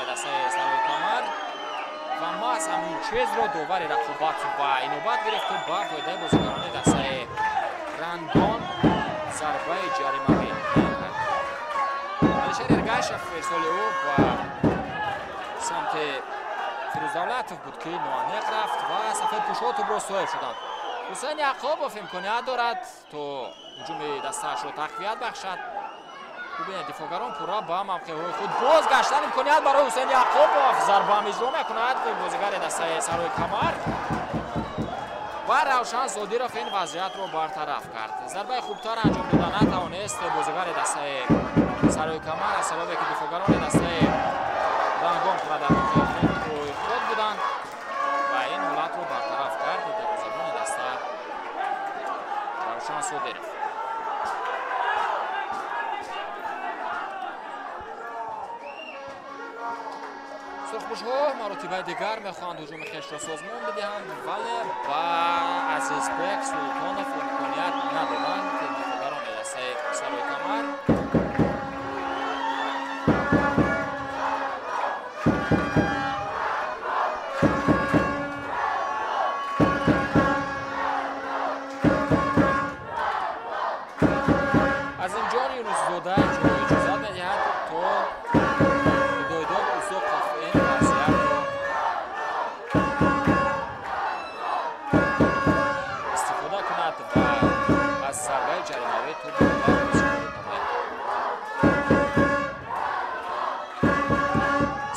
Ҳамин чизро довари рақобат ба инобат гирифту ба фоидаи бозигарони дастаи Рангон зарбаи ҷаримавӣ кард. Алишер Эргашев ирсоли ӯ ба самти Фирӯз Давлатов буд, ки ноаниқ рафт ва сафедпӯшҳо тӯбро соҳиб шуданд. Ҳусайн Яқубов имконият дорад, то ҳуҷуми дастаашро тақвият бахшад. Бубинед, дифоъгарон пурра ба мавқеъҳои худ бозгаштан. Имконият барои Ҳусайн Яқубов, зарбаам иҷро мекунад бозигари дастаи Сарои Камар ва Равшан Содиров ин вазъиятро бартараф кард. Зарбаи хубтар анҷом дода натавонист бозигари дастаи Сарои Камар, аз сабабе ки дифоъгарони дастаи Рангон пурра дар мавқеъҳои худ буданд ва ин ҳолатро бартараф кард дарвозабони даста Равшан Содиров. Сурхпӯшҳо маротибаи дигар мехоҳанд ҳуҷуми хешро созмон бидиҳанд, вале ба Азизбек Султонов имконият надоданд дифоъгарони дастаи Сарои Камар. Азимҷон Юнусзода иҷозат медиҳад, то Худойдод Усоқов ин вазъиятро истифода кунад ва аз зарбаи ҷаримавӣ тӯбро ба бозӣ ворид намояд.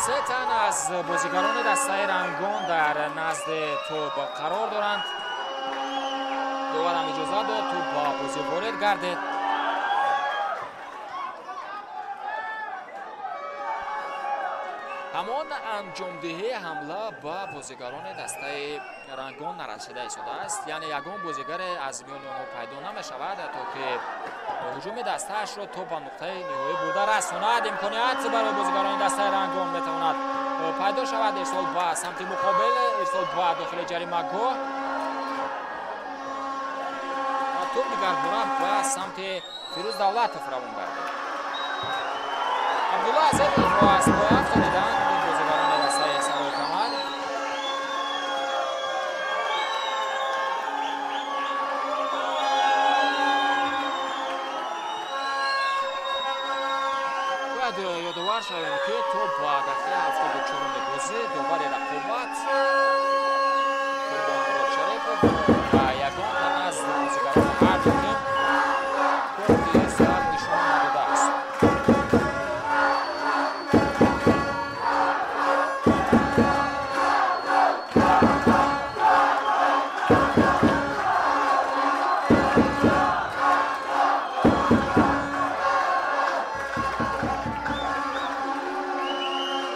Се тан аз бозигарони дастаи Рангон дар назди тӯб қарор доранд. Доварам иҷозат дод, тӯб ба бозӣ ворид гардид. Ҳамон анҷомдиҳии ҳамла ба бозигарони дастаи Рангон нарасида истодааст, яъне ягон бозигаре аз миёни онҳо пайдо намешавад, то ки ҳуҷуми дастаашро то ба нуқтаи ниҳоӣ бурда расонад. Имконият барои бозигарони дастаи Рангон метавонад пайдо шавад. Ирсол ба самти муқобил, ирсол ба дохили ҷаримагоҳ ва тӯб дигарбора ба самти Фирӯз Давлатов равон гардид. Абдулла Азизовро аз пой афтониданд бозигарони дастаи Сарои Камар. Бояд ёдовар шавем, ки то ба дақиқаи 74-уми бозӣ довари рақобат Қурбонмурод Шарипов ва ягон тан аз бозигарони ҳар ду тим корти зард нишон надодааст.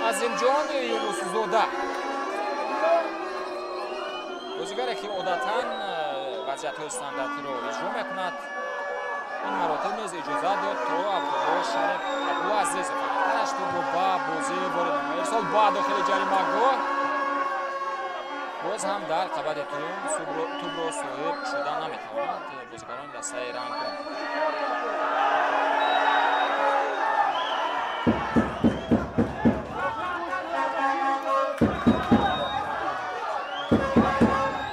Азимҷон Юнусзода, бозигаре ки одатан вазъиятҳои стандартиро иҷро мекунад, ин маротиб низ иҷозат дод, то Абдулло Шариф Абдулазизов аниқтараш тӯбро ба бозӣ ворид намояд. Ирсол ба дохили ҷаримагоҳ, боз ҳам дар қабати тӯбро соҳиб шуда наметавонанд бозигарони дастаи Рангон.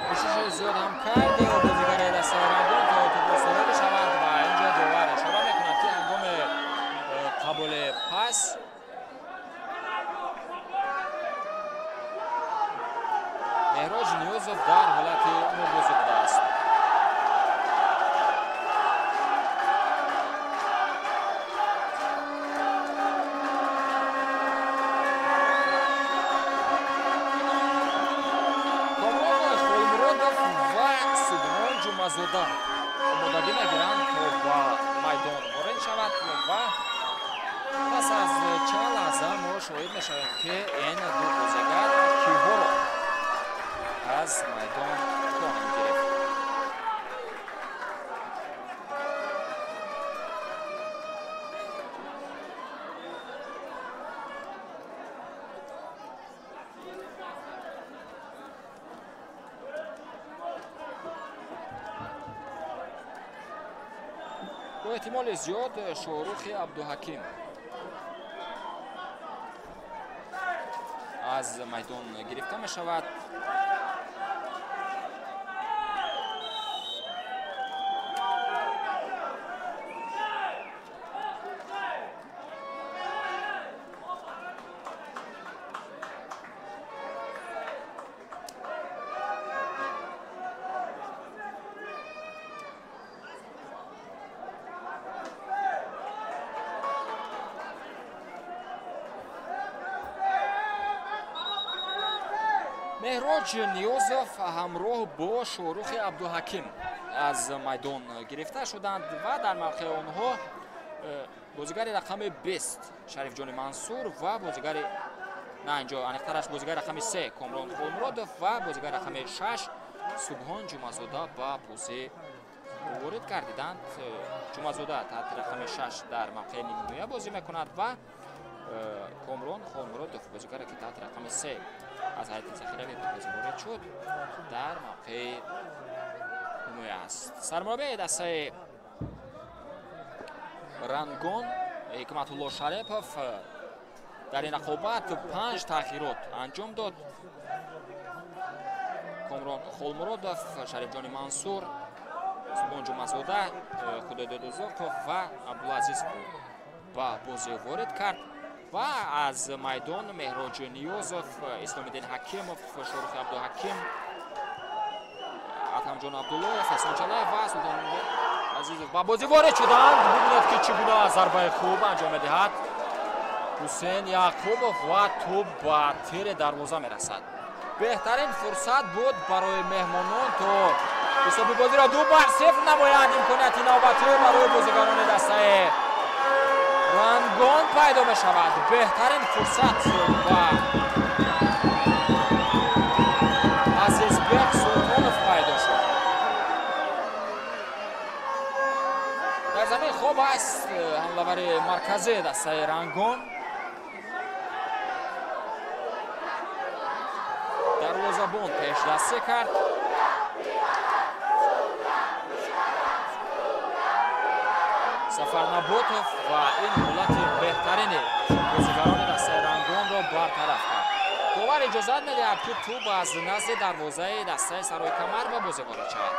Кӯшиши зиёд ҳам кард бозигари дастаи Рангон, то тӯбро соҳиб шавад ва инҷо довар ишора мекунад, ки ҳангоми қабули пас Меҳроҷ Ниёзов дар ҳолати мубозӣ будааст. Комрон Холмуродов ва Субҳон Ҷумазода омодагӣ мегиранд, то ба майдон ворид шавад ва пас аз чанд лаҳза мо шоҳид мешавем, ки ин ду бозигар киҳоро аз майдон хоҳанд гирифт. Бо эҳтимоли зиёд Шоҳрухи Абдуҳаким аз майдон гирифта мешавад. Меҳроҷ Ниёзов ҳамроҳ бо Шоҳрухи Абдуҳаким аз майдон гирифта шуданд ва дар мавқеи онҳо бозигари рақами 20 Шарифҷони Мансур ва бозигари на инҷо аниқтараш бозигари рақами 3 Комрон Холмуродов ва бозигари рақами 6 Субҳон Ҷумазода ба бозӣ ворид гардиданд. Ҷумазода таҳти рақами 6 дар мавқеи нимҳимоя бозӣ мекунад ва Комрон Холмуродов бозигаре ки таҳти рақами 3 аз ҳайати захиравӣ ба бозӣ ворид шуд дар мавқеи ҳимоя аст. Сармураббии дастаи Рангон Ҳикматулло Шарипов дар ин рақобат 5 тағйирот анҷом дод. Комрон Холмуродов, Шарифҷони Мансур, Субҳон Ҷумазода, Худойдод Узоқов ва Абдулазиз ба бозӣ ворид кард ва аз майдон Меҳроҷ Ниёзов, Исломиддин Ҳакимов, Шоҳрухи Абдуҳаким, Атамҷон Абдуллоев, Эҳсон Чалаев ва Султон Азизов ба бозӣ ворид шуданд. Бибинед ки чӣ гуна зарбаи хуб анҷом медиҳад Ҳусейн Яқубов ва тӯб ба тири дарвоза мерасад. Беҳтарин фурсат буд барои меҳмонон то ҳисоби бозиро 2-0 намоянд. Имконияти навбатӣ барои бозигарони дастаи Рангон пайдо мешавад. Беҳтарин фурсат ба Азизбек Султонов пайдо шуд. Дар замин хоб аст ҳамлавари марказии дастаи Рангон. Дарвозабон пешдастӣ кард. Сафар Наботов ва ин ҳолати беҳтарини бозигарони дастаи Рангонро бартараф кард. Довар иҷозат медиҳад, ки тӯб аз назди дарвозаи дастаи Сарои Камар ба бозӣ ворид шавад.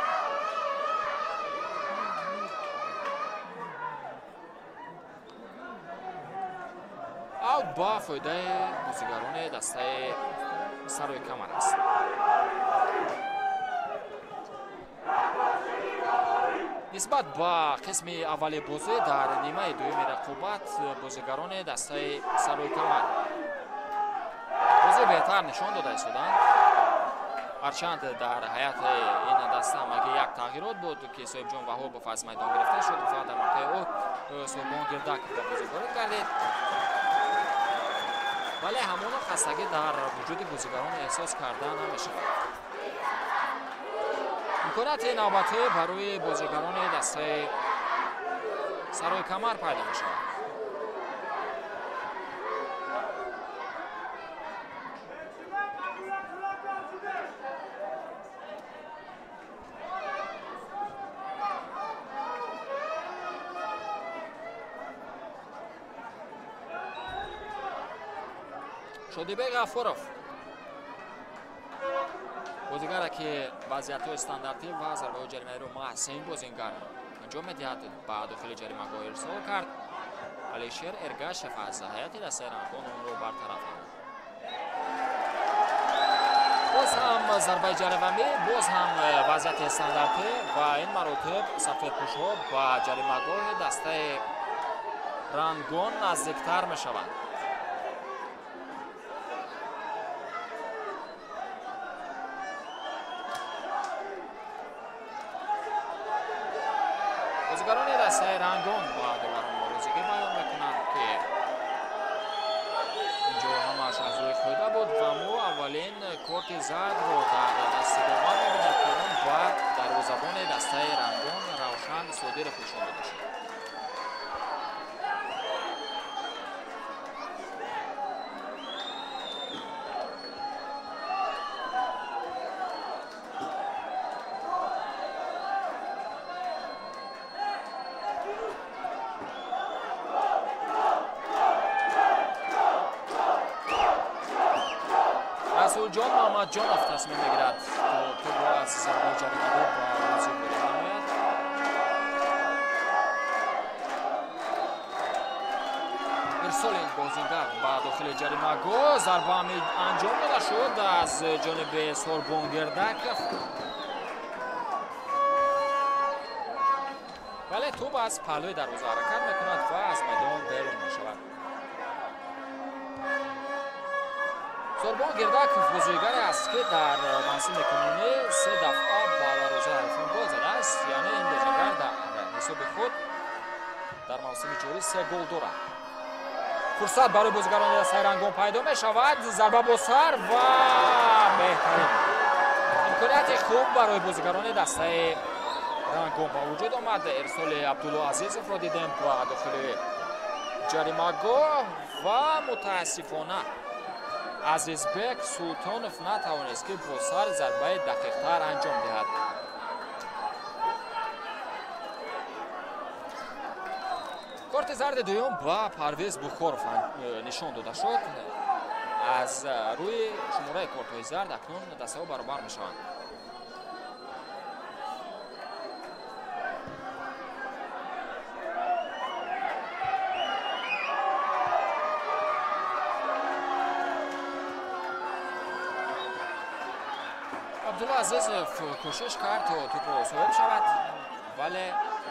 Аут ба фоидаи бозигарони дастаи Сарои Камар аст. Нисбат ба қисми аввали бозӣ дар нимаи дуюми рақобат бозигарони дастаи Сарои Камар бозӣ беҳтар нишон дода истоданд. Ҳарчанд дар ҳайати ин даста ҳамагӣ як тағйирот буд, ки Соҳибҷон Ваҳобов аз майдон гирифта шуд ва дар мавқеи ӯ Субҳон Гирдаков ба бозӣ ворид гардид. Вале ҳамоно хастагӣ дар вуҷуди бозигарон эҳсос карда намешавад. Имконияти навбатӣ барои бозигарони дастаи Сарои Камар пайдо мешавад. Шодибек Ғафуров бозигаре ки вазъиятҳои стандартӣ ва зарбаҳои ҷаримаиро маҳз ин бозингар анҷом медиҳад, ба дохили ҷаримагоҳ ирсол кард. Алишер Эргашев аз ҳайати дастаи Рангон онро бартараф намуд. Боз ҳам зарбаи ҷаримавӣ, боз ҳам вазъияти стандартӣ ва ин маротиб сафедпӯшҳо ба ҷаримагоҳи дастаи Рангон наздиктар мешаванд. Бозигарони дастаи Рангон ба доварон норозигӣ баён мекунанд, ки инҷо ҳамааш аз рӯи қоида буд ва мо аввалин корти зардро дар дасти довар мебинем, ки он ба дарвозабони дастаи Рангон Равшан Содиров нишон дода шуд. Расулҷон Муҳаммадҷонов тасмим мегирад, то тӯбро аз зарбаи ҷаримагоҳ ба бозӣ ворид намояд. Ирсоли ин бозингар ба дохили ҷаримагоҳ, зарба анҷом дода шуд аз ҷониби Сорбон Гердаков. Вале тӯб аз паҳлӯи дарвоза ҳаракат мекунад ва аз майдон берун мешавад. Сорбон Гердаков бозигаре аст, ки дар мавсими кунунӣ 3 дафъа ба дарвозаи ҳарифон гол задааст. Яъне ин бозигар дар ҳисоби худ дар мавсими ҷорӣ 3 гол дорад. Фурсат барои бозигарони дастаи Рангон пайдо мешавад. Зарба бо сар ва беҳтарин имконияти хуб барои бозигарони дастаи Рангон ба вуҷуд омад. Ирсоли Абдулло Азизовро дидем ба дохили ҷаримагоҳ ва мутаассифона Азизбек Султонов натавонист, ки бо сар зарбаи дақиқтар анҷом диҳад. Корти зарди дуюм ба Парвиз Бухоров нишон дода шуд. Аз рӯи шумораи кортҳои зард акнун дастаҳо баробар мешаванд. Абдулло Азизов кӯшиш кард, то тӯбро соҳиб шавад, вале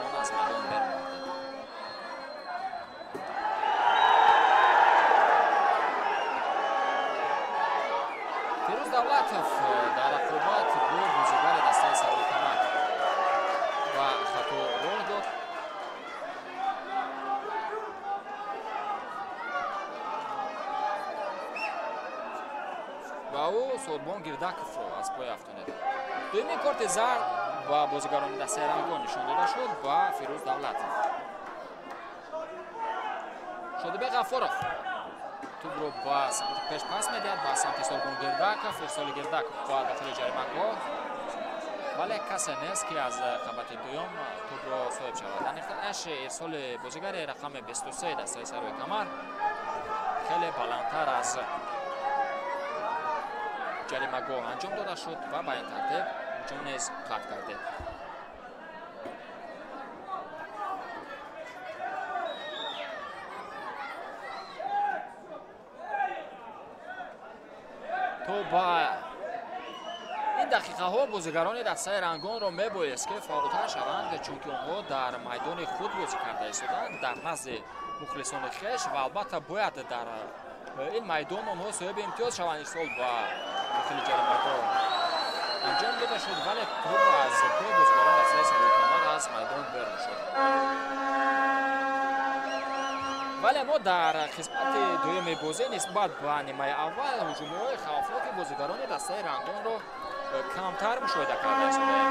он аз майдон берун гардид. Фирӯз Давлатов дар рақобат бо бозигари дастаи Сарои Камар ба хато роҳ дод. Ва ӯ Сорбон Гирдаковро аз пой афтонид. Дуюмин корти зард ба бозигарони дастаи Рангон нишон дода шуд ба Фирӯз Давлатов. Шодибек Ғаффоров тӯбро ба самти пеш пас медиҳад, ба самти Сорбон Гирдаков. Ирсоли Гирдаков ба дохили ҷаримагоҳ, вале касе нест, ки аз қабати дуюм тӯбро соҳиб шавад. Аниқтараш ирсоли бозигари рақами 23 дастаи Сарои Камар хеле баландтар аз ҷаримагоҳ анҷом дода шуд ва ба ин тартиб ҳуҷум низ қатъ гардид. То ба ин дақиқаҳо бозигарони дастаи Рангонро мебоист, ки фаъолтар шаванд, чунки онҳо дар майдони худ бозӣ карда истоданд, дар назди мухлисони хеш, ва албатта бояд дар ин майдон онҳо соҳиби имтиёз шаванд. Ирсол ба дохили ҷаримагоҳ анҷом дода шуд, вале тӯб аз пои бозигарон дастаи Сарои Камар аз майдон берун шуд. Вале мо дар қисмати дуюми бозӣ нисбат ба нимаи аввал ҳуҷумҳои хавфноки бозигарони дастаи Рангонро камтар мушоҳида карда истодаем.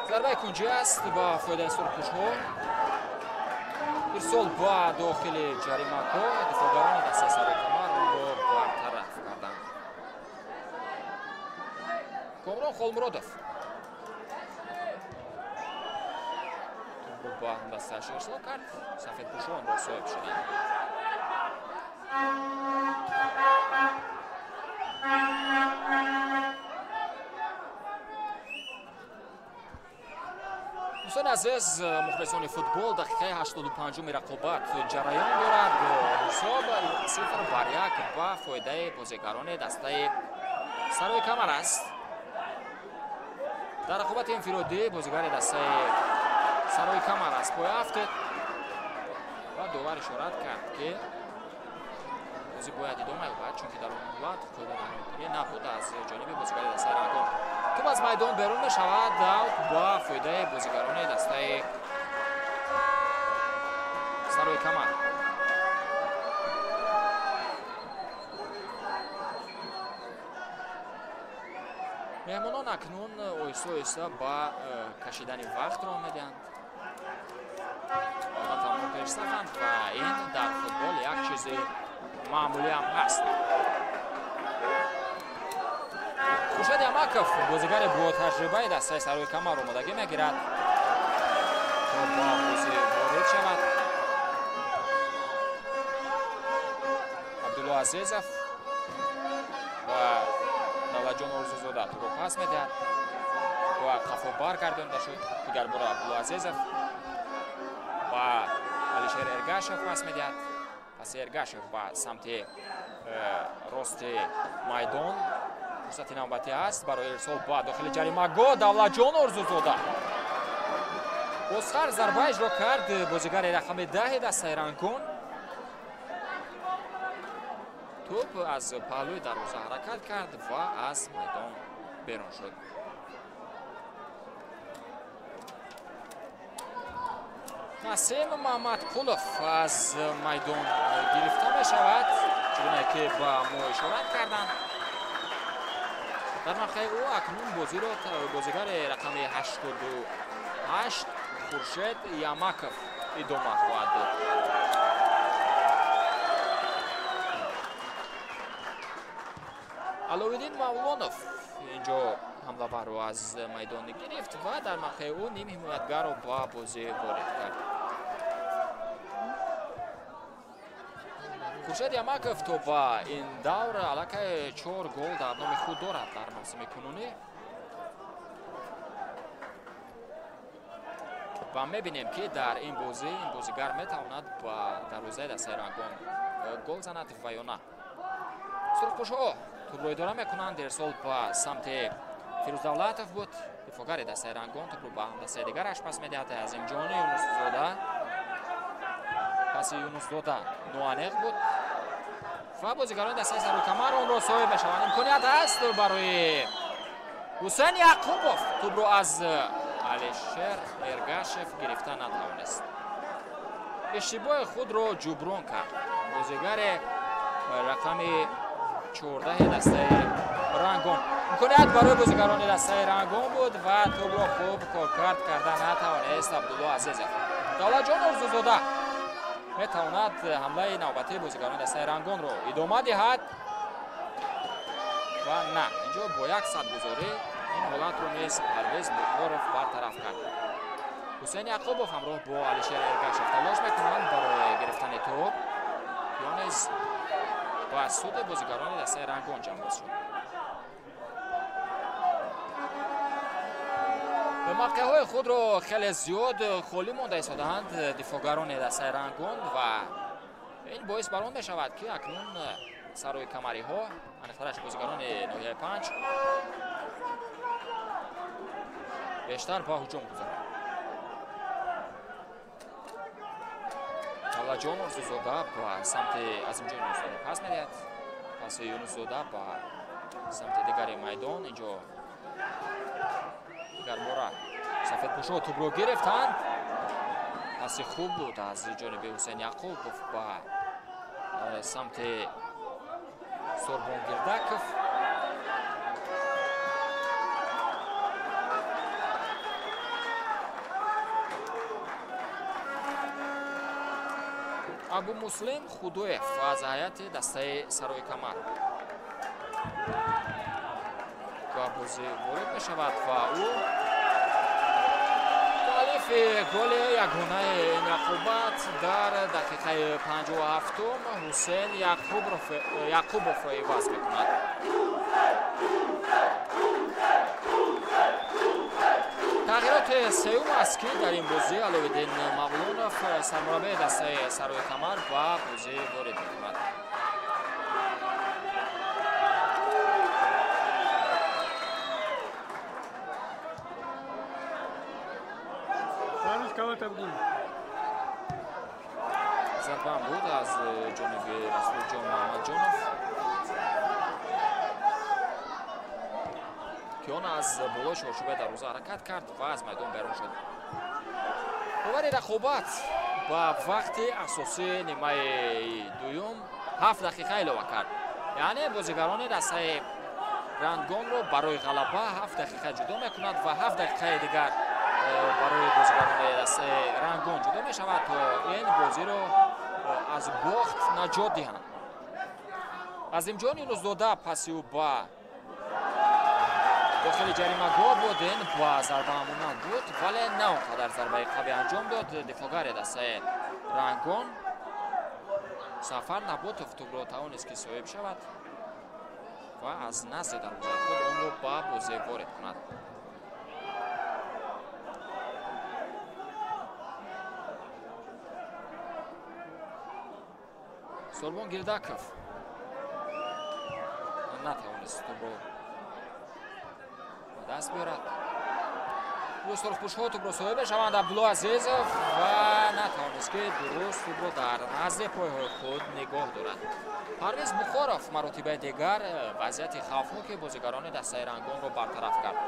Зарбаи кунҷӣ аст ба фоидаи сурхпӯшҳо. Ирсол ба дохили ҷаримагоҳ, дифоъгарони дастаи Сарои Камар онро бартараф карданд. Комрон Холмуродов тӯбро ба дастааш ирсол кард, сафедпӯшҳо онро соҳиб шуданд. Дӯстони азиз, мухлисони футбол, дақиқаи 85-уми рақобат ҷараён дорад. Ҳисоб 0-1 ба фоидаи бозигарони дастаи Сарои Камар аст. Дар рақобати инфиродӣ бозигари дастаи Сарои Камар аз пой афтид ва довар ишорат кард, ки бозӣ бояд идома ёбад, чунки дар он ҳолат қоидавайронкунӣ набуд аз ҷониби бозигари дастаи Рангон. Тӯб аз майдон берун мешавад, аут ба фоидаи бозигарони дастаи Сарои Камар. Меҳмонон акнун оҳиста оҳиста ба кашидани вақт роҳ медиҳанд. Албатта онҳо пешсафанд ва ин дар футбол як чизи маъмулӣ ҳам ҳаст. Хуршед Ямаков бозигари бо таҷрибаи дастаи Сарои Камар омодагӣ мегирад, то ба бозӣ ворид шавад. Азизов ва Давлатҷон Орзузода тӯбро пас медиҳад ва қафо баргардонда шуд. Дигар бора Абдулло Азизов ба Алишер Эргашев пас медиҳад. Паси Эргашев ба самти рости майдон. Фурсати навбатӣ аст барои ирсол ба дохили ҷаримагоҳ. Давлатҷон Орзузода бозхар зарба иҷро кард. Бозигари рақами 10 дастаи Рангон. Тӯб аз паҳлӯи дарвоза ҳаракат кард ва аз майдон берун шуд. Насим Маҳмадқулов аз майдон гирифта мешавад, чуноне ки ба мо ишорат карданд. Дар мавқеи ӯ акнун бозиро бозигари рақами 88 Хуршед Ямаков идома хоҳад дод. Аловиддин Мавлонов инҷо ҳамлаварро аз майдон гирифт ва дар мавқеи ӯ ним ҳимоятгарро ба бозӣ ворид кард. Хуршед Ямаков то ба ин давр аллакай 4 гол дар номи худ дорад дар мавсими кунунӣ. Ва мебинем, ки дар ин бозӣ ин бозигар метавонад ба дарвозаи дастаи Рангон гол занад ва ё на. Сурхпӯшҳо тӯбро идора мекунанд. Ирсол ба самти Фирӯз Давлатов буд. Дифоъгари дастаи Рангон тӯбро ба ҳамдастаи дигараш пас медиҳад. Азимҷони Юнусзода. Паси Юнусзода ноаниқ буд ва бозигарони дастаи Сарукамар онро соҳиб мешаванд. Имконият аст барои Ҳусайн Яқубов. Тӯбро аз Алишер Эргашев гирифта натавонист. Иштибоҳи худро ҷуброн кард бозигари рақами 14 дастаи Рангон. Имконият барои бозигарони дастаи Рангон буд ва тӯбро хуб коркард карда натавонист Абдулло Азизов. Давлатҷон Орзузода метавонад ҳамлаи навбатии бозигарони дастаи Рангонро идома диҳад ва на, инҷо бо як садгузорӣ ин ҳолатро низ Парвез Бухоров бартараф кард. Ҳусайн Яқубов ҳамроҳ бо Алишер Эргашев талош мекунанд барои гирифтани тӯб. Ё низ ба суди бозигарони дастаи Рангон ҷамъбоз шуд. Мавқеъҳои худро хеле зиёд холӣ монда истодаанд дифоъгарони дастаи Рангон ва ин боис бар он мешавад, ки акнун сарои камариҳо, аниқтараш бозигарони ноҳияи 5 бештар ба ҳуҷум гузаранд. Давлатҷон Орзузода ба самти Азимҷон Юнусзода пас медиҳад. Паси Юнусзода ба самти дигари майдон. Инҷо дигарбора сафедпӯшҳо тӯбро гирифтанд. Паси хуб буд аз ҷониби Ҳусайн Яқубов ба самти Сорбон Гирдаков. Абу Муслим Худоев аз ҳайати дастаи Сарои Камар ба бозӣ ворид мешавад ва ӯ муаллифи голи ягонаи ин рақобат дар дақиқаи 57-ум Ҳусейн Яқубовро иваз мекунад. Тағйироти сеюм аст, ки дар ин бозӣ Аловиддин Мавлонов сармураббии дастаи Сарои Камар ба бозӣ ворид мекунад. Зарбаам буд аз ҷониби Расулҷон Маҳмадҷонов, ки он аз болои чорчӯбаи дарвоза ҳаракат кард ва аз майдон берун шуд. Довари рақобат ба вақти асосии нимаи дуюм 7 дақиқа илова кард. Яъне бозигарони дастаи Рангонро барои ғалаба 7 дақиқа ҷудо мекунад ва 7 дақиқаи дигар барои бозигарони дастаи Рангон ҷудо мешавад, то ин бозиро аз бохт наҷот диҳанд. Азимҷон Юнусзода паси ӯ ба дохили ҷаримагоҳ буд. Ин ба зарбаамонанд буд, вале на он қадар зарбаи қавӣ анҷом дод дифоъгари дастаи Рангон. Сафар Наботов тӯбро тавонист ки соҳиб шавад ва аз назди дарвозаи худ онро ба бозӣ ворид кунад. Сорбон Гирдаков натавонист тӯбро ба даст биёрад. Сурхпӯшҳо тӯбро соҳиб мешаванд. Абдулло Азизов ва натавонист ки дуруст тӯбро дар назди пойҳои худ нигоҳ дорад. Парвиз Бухоров маротибаи дигар вазъияти хавфноки бозигарони дастаи рангонро бартараф кард.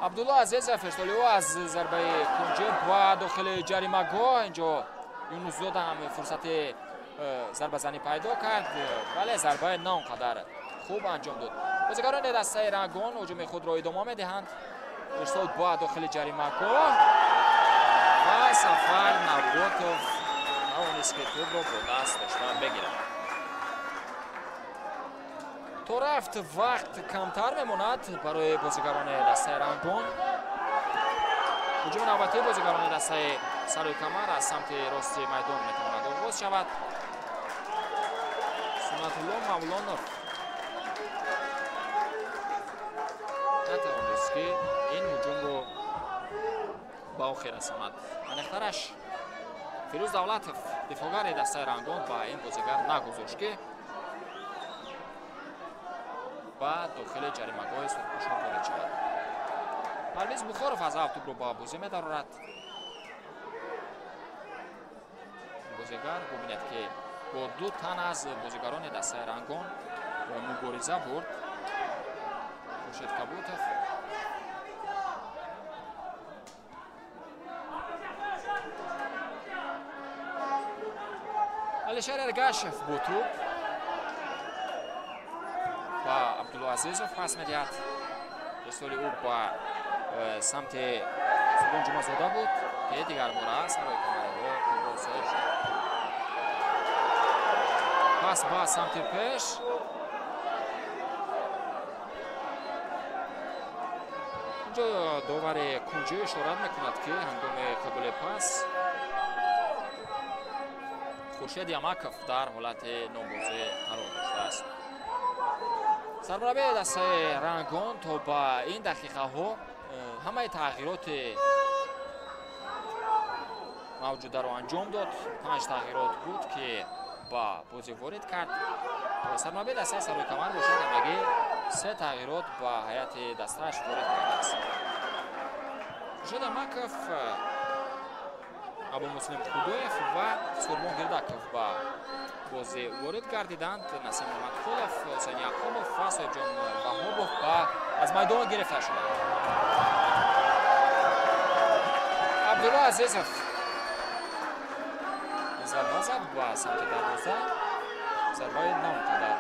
Абдулло Азизов ирсоли ӯ аз зарбаи кунҷӣ ба дохили ҷаримагоҳ. Инҷо Юнусзода ҳам фурсати зарбазанӣ пайдо кард, вале зарбаи на он қадар хуб анҷом дод. Бозигарони дастаи рангон ҳуҷуми худро идома медиҳанд. Ирсол ба дохили ҷаримагоҳ ва Сафар Наботов тавонист ки тӯбро бо даст дошта бигирад. То рафт вақт камтар мемонад барои бозигарони дастаи рангон. Ҳуҷуми навбатии бозигарони дастаи Сарои Камар аз самти рости майдон метавонад оғоз шавад. Суннатулло Мавлонов натавонист ки ин ҳуҷумро ба охир расонад. Аниқтараш Фирӯз Давлатов, дифоъгари дастаи рангон, ба ин бозигар нагузошт ки ба дохили ҷаримагоҳи сурхпӯшҳо ворид шавад. Парвиз Бухоров аз ав тӯбро ба бозӣ медарорад. Бозигар бубинед ки бо ду тан аз бозигарони дастаи рангон мубориза бурд. Хуршед Кабутов Алишер Эргашев бо тӯб ба Абдулло Азизов пас медиҳад. Ирсоли ӯ ба самти Субон Ҷумазода буд, ки дигарбора Сарои Камариҳо тӯбро соҳиб шуд. Пас ба самти пеш. Инҷо довари кунҷӣ ишорат мекунад, ки ҳангоми қабули пас Хуршед Ямаков дар ҳолати нобозӣ қарор доштааст. Сармураббии дастаи рангон то ба ин дақиқаҳо ҳамаи тағйироти мавҷударо анҷом дод. 5 тағйирот буд, ки ба бозӣ ворид кард. Сармураббии дастаи Сарои Камар бошад ҳамагӣ 3 тағйирот ба ҳайати дастааш ворид кардааст. Хуршед Амаков, Абумуслим Худоев ва Сурбон Гирдаков ба бозӣ ворид гардиданд. Насим Мамадқулов, Ҳусайн Яқубов ва Соҳибҷон Ваҳобов аз майдон гирифта шуданд. Абдулло Азизов зарба зад ба самти дарвоза. Зарбаи на он қадар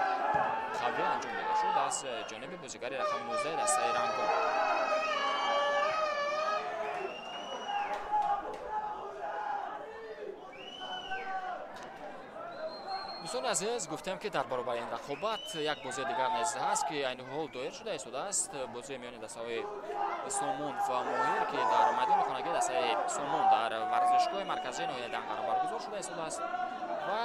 қавӣ анҷом дода шуд аз ҷониби бозигари рақами 19 дастаи рангон. Дӯстони азиз, гуфтем ки дар баробари ин рақобат як бозии дигар низ ҳаст, ки айни ҳол доир шуда истодааст. Бозии миёни дастаҳои Сомон ва Моҳир, ки дар майдони хонагии дастаи Сомон дар варзишгоҳи марказии ноҳияи Данғара баргузор шуда истодааст ва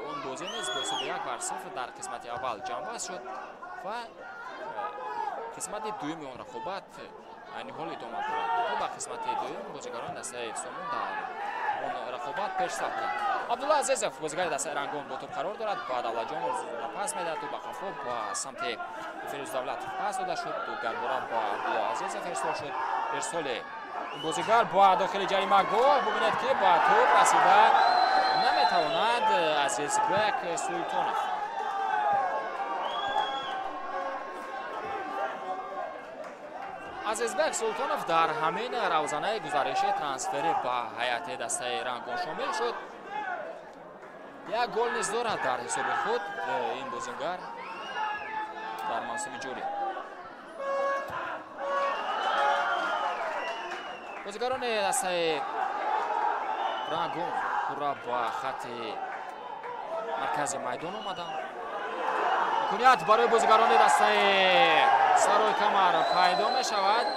он бозӣ низ бо ҳисоби 1-0 дар қисмати аввал ҷамъбаст шуд ва қисмати дуюми он рақобат айни ҳол идома дорад. То ба қисмати дуюм бозигарони дастаи Сомон дар он рақобат пешсаф буданд. Абдулло Азизов, бозигари дастаи рангон, бо тӯб қарор дорад. Ба Давлатҷон Орзузода пас медиҳад. Тӯб ба қафо ба самти Фирӯз Давлатов пас дода шуд. Дигарбора ба Абдулло Азизов ирсол шуд. Ирсоли бозигар ба дохили ҷаримагоҳ. Бубинед ки ба тӯб расида наметавонад Азизбек Султонов. Азизбек Султонов дар ҳамин равзанаи гузариши трансферӣ ба ҳайати дастаи рангон шомил шуд. Як гол низ дорад дар ҳисоби худ ин бозингар дар мавсими ҷорӣ. Бозигарони дастаи рангон пурра ба хатти маркази майдон омаданд. Имконият барои бозигарони дастаи Сарои Камар пайдо мешавад.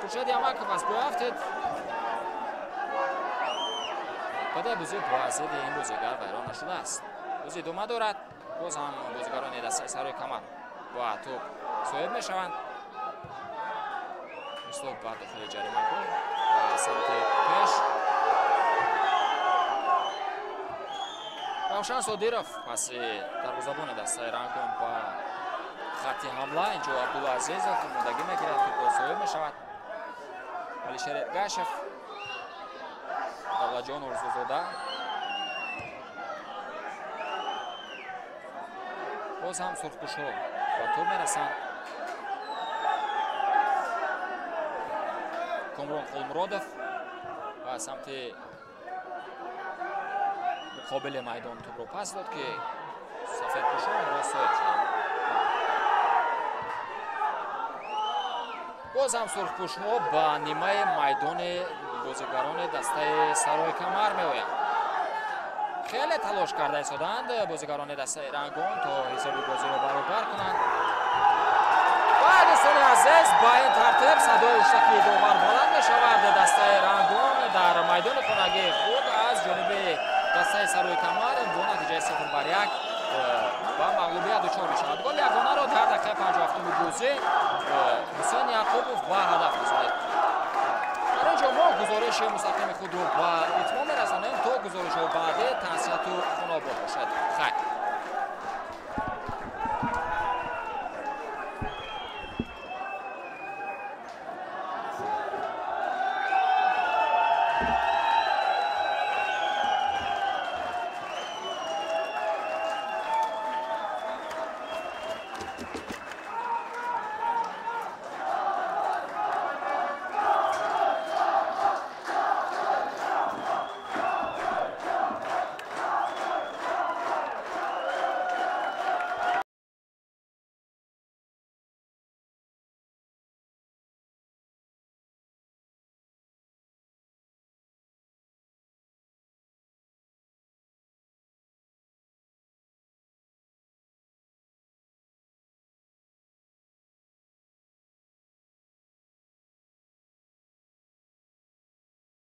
Хуршед Ямаков аз пой афтид. Баъдаи бозӣ ба зидди ин бозигар вайрон нашудааст. Бозӣ идома дорад. Боз ҳам бозигарони дастаи Сарои Камар ба тӯб соҳиб мешаванд. Мислов ба дохили ҷаримагоҳ ба самти пеш. Равшан Содиров паси дарвозабони дастаи Рангон ба хатти ҳамла. Инҷо Абдулло Азизов омодагӣ мегирад, тӯбро соҳиб мешавад. Алишер Эргашев, Давлатҷон Орзузода. Боз ҳам сурхпӯшҳо ба тӯб мерасанд. Комрон Холмуродов ба самти муқобили майдон тӯбро пас дод, ки сафедпӯшон онро соҳиб шуданд. Боз ҳам сурхпӯшҳо ба нимаи майдони бозигарони дастаи Сарои Камар меоянд. Хеле талош карда истоданд бозигарони дастаи Рангон то ҳисоби бозиро баробар кунанд. Ва дӯстони азиз, ба ин тартиб садои уштаки довар баланд мешавад. Дастаи Рангон дар майдони хонагии худ аз ҷониби дастаи Сарои Камар бо натиҷаи 0-1 ба мағлубият дучор мешавад. Голи ягонаро дар дақиқаи 57-уми бозӣ Ҳусайн Яқубов ба ҳадаф расонид. Дар ин ҷо мо гузориши мустақими худро ба итмом мерасонем. То гузоришҳои баъдӣ тансиҳату хунобод бошад. Хайр.